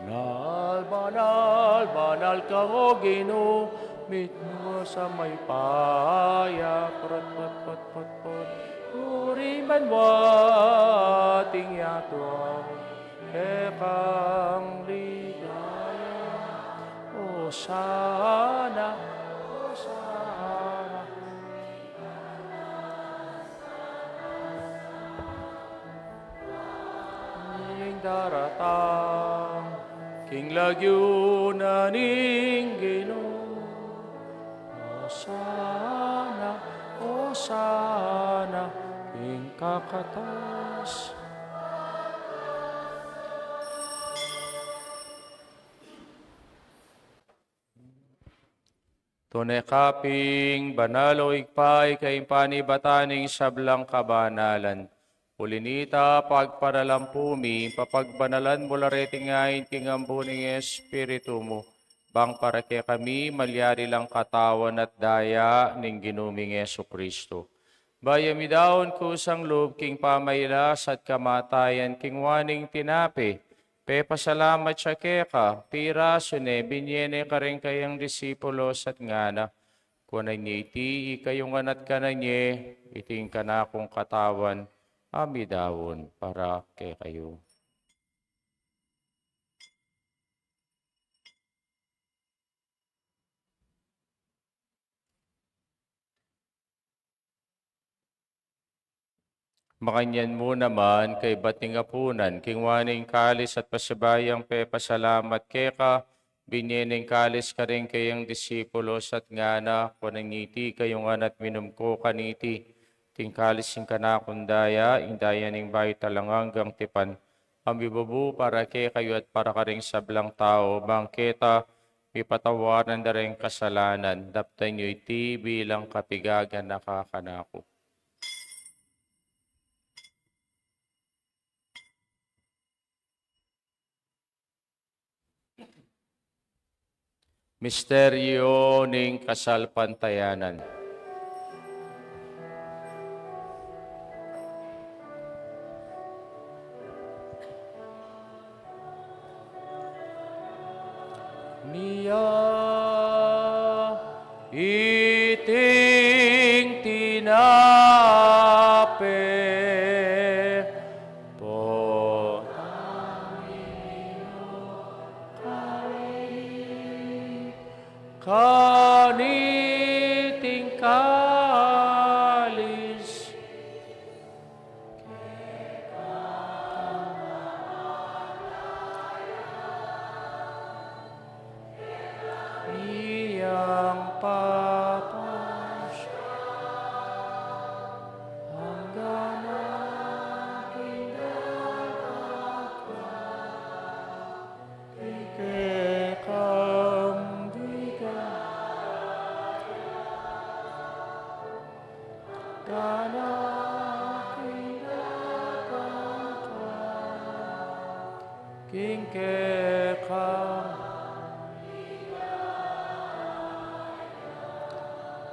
Banal, banal, banal ka, O Ginu, mitmu sa mayupaya, purut, put, put, put, put. Puri man wating yatu, kekang ligaya. Osana, Osana. Ing daratang king lagyu na ning Ginu. Osana, Osana king kakatas. Tune ka pin banal, O Ibpa, ika ing panibatan ning sablang kabanalan. Uli nita, pagparalampu mi, papagbanalan mu la reting ain king ambu ning Espiritu mu, bang para kekami malyari lang katawan at daya ning Ginu ming Jesucristo. Bayu mi daun kusang lub king pamailas at kamatayan king waning tinape, pepasalamat ya keka, pirasu ne, binye ne karing kayang disipulos at ngana: Kuanan ye iti, ikayu ngan at kanan ye, iti ing kanakung katawan a midaun para kekayu. Makanyan mu naman, kaybat ning apunan, kinua ne ing kalis at pasibayu yang pepasalamat keka, binie ne ing kalis karing kayang disipulos at ngana: Kunan ye iti kayu ngan at minum ko kaniti, iti ing kalis ning kanakung daya, ing daya ning bayu at alang anggang tipan, a mibubu para kekayu at para karing sablang tau, bang keta mipatawaran da ring kasalanan. Daptan yu iti bilang kapigaganaka kanaku. Misteryo ning kasalpantayanan. Mia iting tinape, po kaniting kalis. Iyang papasya anggang aking dakakwa, ikekang bigaya. King keka.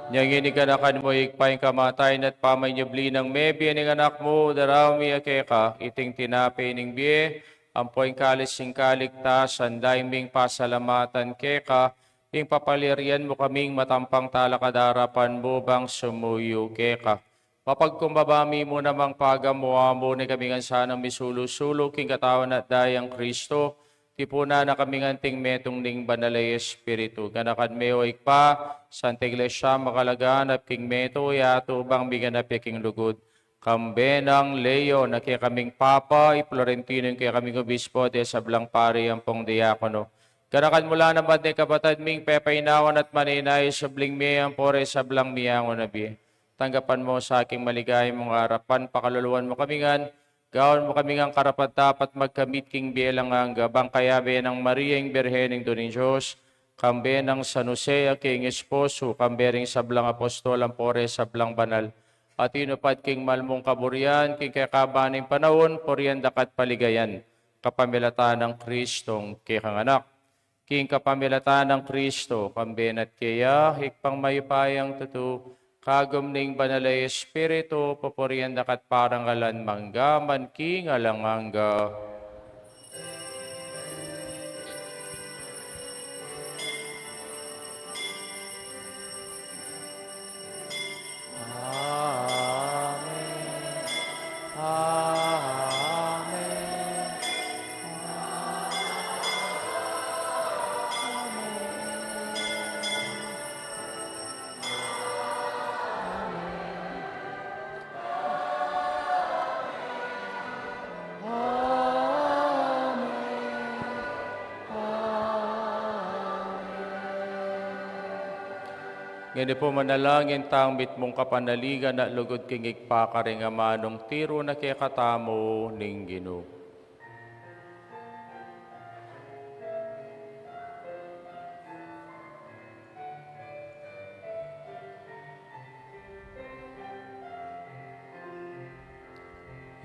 Nya ngeni ganakan mu, Ibpa, ing kamatayan at pamanyubli nang mebie ning Anak mu, daraun mi ya keka iting tinape ning bie, ampo ing kalis ning kaligtasan, dayun ming pasalamatan keka, ing papalyarian mu kaming matampang talakad king arapan mu bang sumuyu keka. Mapagkumbaba mi mu namang pagamu-amu ne kami ngan sanang misulu-sulu king katawan at dayang Kristo, tipunan na kami ngan anting metung ning Banal a Espiritu. Ganakan me, o Ibpa, Santa Iglesia makalaganap king metung yatu bang miganap ya king lugud, kambe nang Leon a kekaming Papa, i Florentino a kekaming Obispo, at e sablang pari ampong diakono. Ganakan mu la naman ding kapatad ming pepainawan at manenaya king subling mie ampo reng sablang miangun a bie. Tanggapan mu sa king maligaya mung arapan, pakaluluan mu kami ngan, gawan mu kami ngan karapat-dapat magkamit king bie alang angga, bang kayabe nang Maria ing Birhen Indu ning Dios, kambe nang San Jose a king esposo, kambe ring sablang apostol ampo reng sablang banal a tinupad king mal mung kaburian king kekaban ning panaun, purian da ka at paligayan kapamilatan nang Kristong kekang Anak. King kapamilatan nang Kristo, kambe na at keya, Ibpang mayupayang tutu, kagum ning Banal a Espiritu, pupurian da ka at parangalan mangga man king alang angga. Amen. Amen. Amen. Ngeni pu manalangin tang mitmung kapanaligan at lugud king Ibpa karing amanung tiru na kekatamu ning Ginu.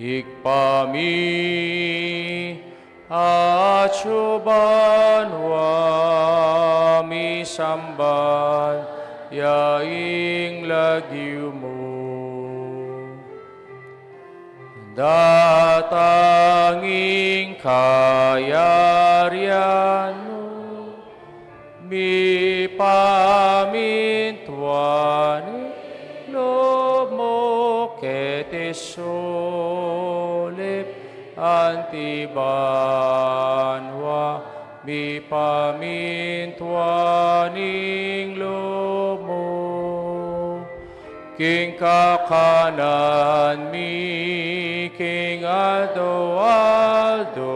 Ibpa mi, atsu banua, misamban ya ing lagyu mu. Datang ing kayarian mu, mipamintuan ing lub mu keti sulip anti banua, mipamintuan ing lub mu king kakanan mi king aldo-aldo.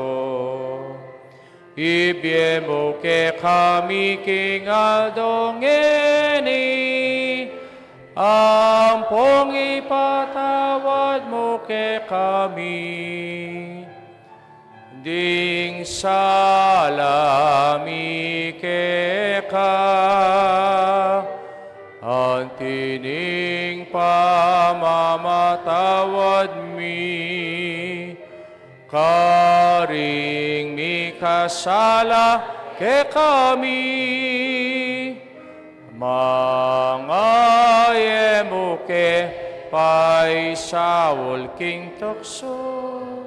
Ibie mu kekami king aldo ngeni, ampong ipatawad mu kekami ding sala mi keka, anti ning pamamatawad mi karing mikasala kekami. Manga e mu ke paisaul king tuksu,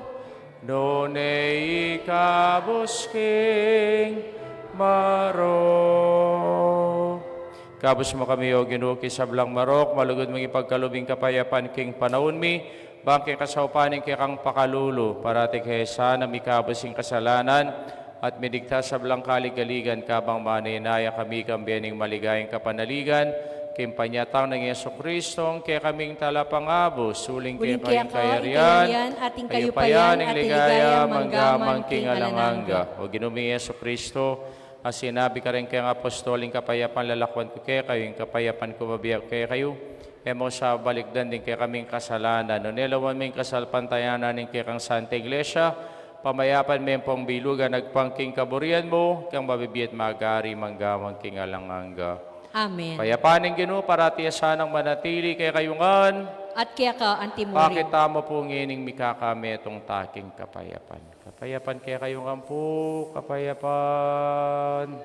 nune ikabus king marok. Ikabus mu kami, O Ginu, king sablang marok, malugud mung ipagkalub ing kapayapan king panaun mi, bang king kasaupan ning kekang pakalulu, parati ke sana mikabus ing kasalanan, at miligtas sablang kaligaligan, kabang manenaya kami kang bie ning maligayang kapanaligan, king panyatang nang Jesucristo, ing kekaming talapangabus, uling keka ing kayarian, at ing kayupayan, at ing ligaya, mangga man king alang angga. O Ginu ming Jesucristo, a sinabi karing kekang apostol, ing kapayapan lalakwan ku kekayu, ing kapayapan ku bibie ku kekayu, e mu sa balikdan ding kekaming kasalanan, nune lawan mu ing kasalpantayanan ning kekang Santa Iglesia, pamayapan me pung bilugan agpang king kaburian mu, ika ing mabibie at magari mangga man king alang angga. Amen. Kapayapan ning Ginu parati a sanang manatili kekayu ngan. At keka antimurin. Pakit tamu pu ngening mikakametung ta king kapayapan. Kapayapan kekayu ngan pu, kapayapan.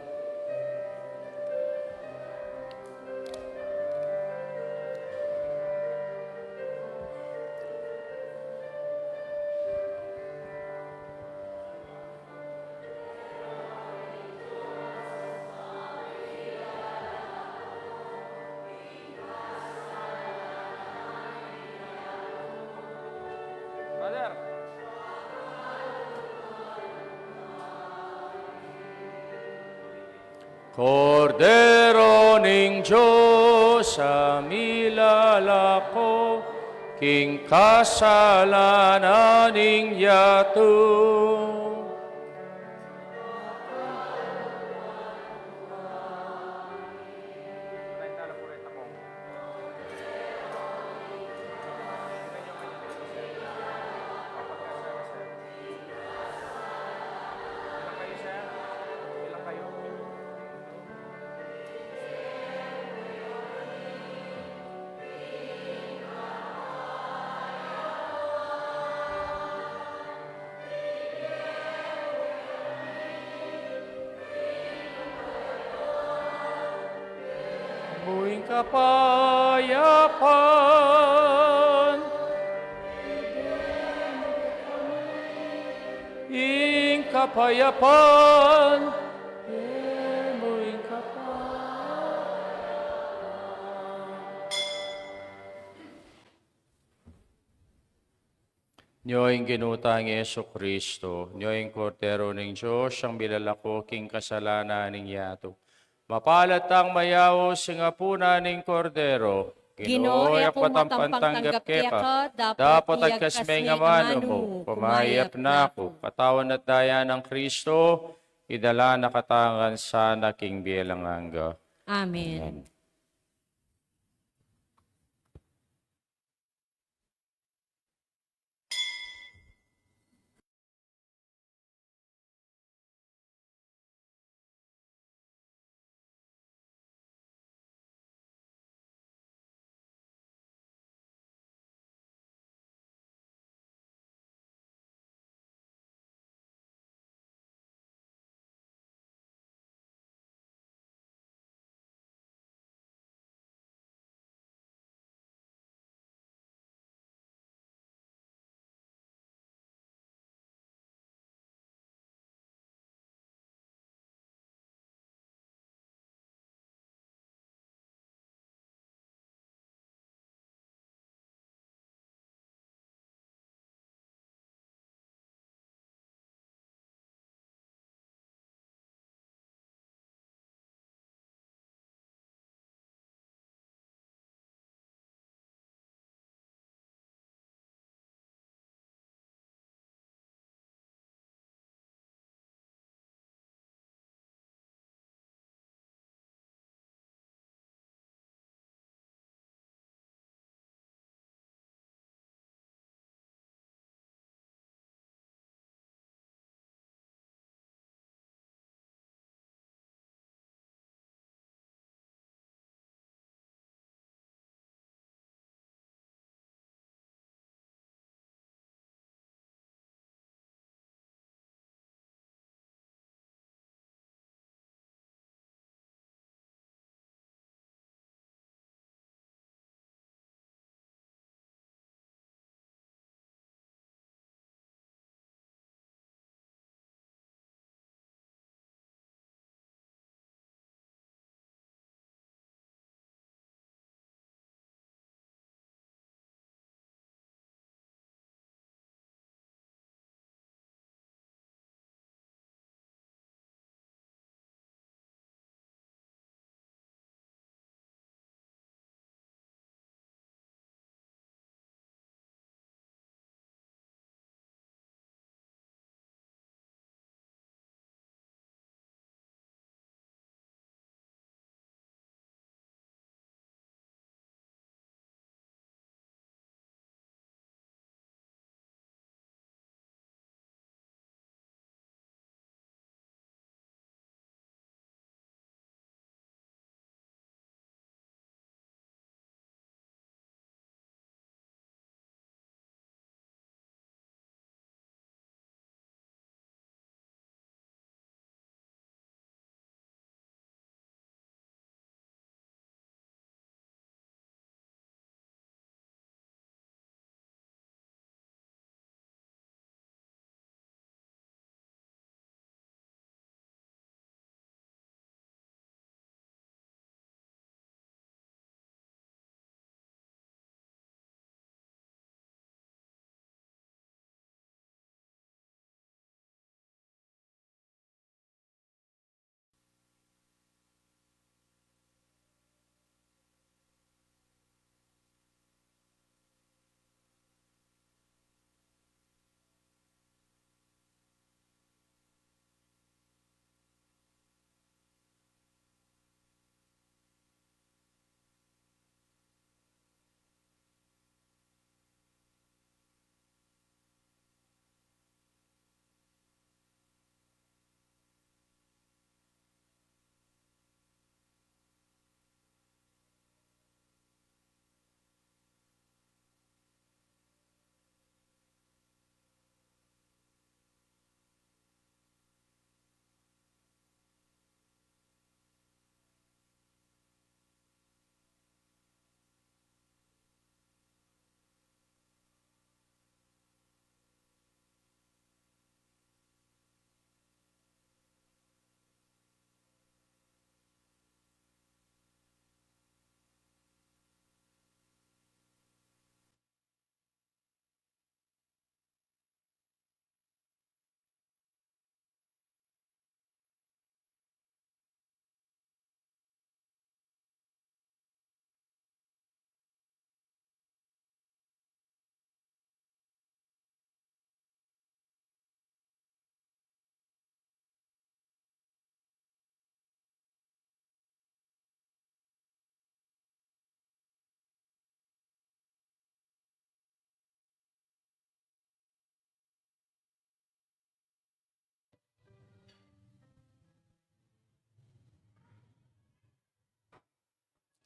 Kordero ning Dios, a milalako king kasalanan ning yatu. Buing kapayapan. Ing kapayapan. Buing kapayapan. Nyo ing Ginu tang Jesucristo, nyo ing Kordero ning Dios, a milalako king kasalanan ning yatu. Mapalad tang mayaus king apunan ning Kordero. Ginu, e ku makapantang tanggap keka, dapot iagkas me ing amanu mu, kumayap na ku. Katawan at daya nang Kristo, idala na katamu ngan sana king bie alang angga. Amen. Amen.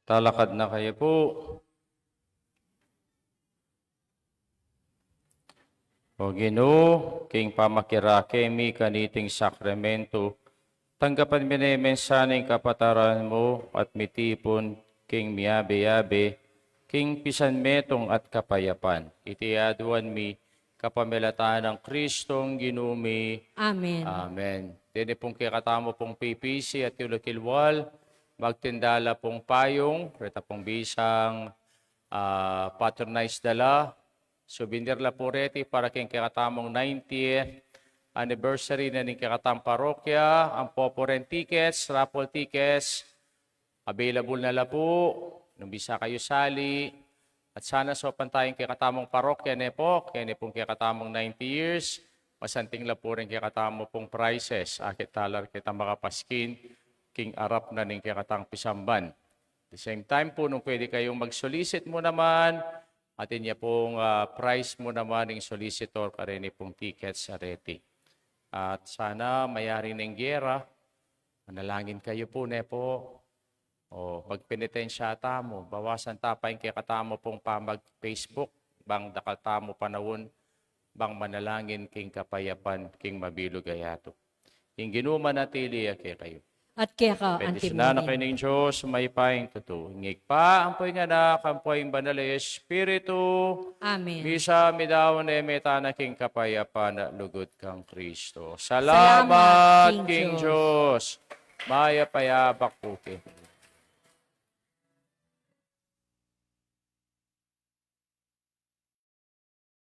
Talakad na kayu pu. O Ginu, king pamakirake mi kaniting sakramento, tanggapan mi ne mensahan ning kapataran mu at mitipun king miyabe-yabe, king pisan metung at kapayapan. Iti aduan mi kapamilatan nang Kristong Ginu mi. Amen. Amen. Deni pung kekatamu pung P P C at Yulukilwal, magtinda la pung payung, reta pung bisang, ah, patronize da la, souvenir la pu reti para king kekatamung ninetieth anniversary na ning kekatamung parokya, ang poporen tickets, raffle tickets, available na la pu, nung bisa kayu sali, at sana saupan tayung kekatamung parokya, ne pu, keni pung kekatamung ninety years, masanting la pu ring kekatamu pung prizes, akit tala ring keta makapaskin, king arap na ning kekatang pisamban. The same time pu, nung pwede kayung mag-solicit mu naman, atin ya pung, ah, prize mu naman ing solicitor kareni pung tickets a reti. At sana mayari neng gera, manalangin kayu pu, ne pu. O, magpenitensya tamu, bawasan ta pa ing kekatamu pung pamag-Facebook, bang dakal tamu panaun, bang manalangin king kapayapan, king mabilug a yatu. Ing Ginu manatili ya kekayu. At keka antimurin. Bendisyunan na kayu ning Dios, mayupayang tutu. Ing Ibpa, ampo ing Anak, ampo ing Banal a Espiritu. Amen. Misa midaun ne, meta na king kapayapan at lugud kang Kristo. Salamat king Dios. Mayap a abak pu kekayu.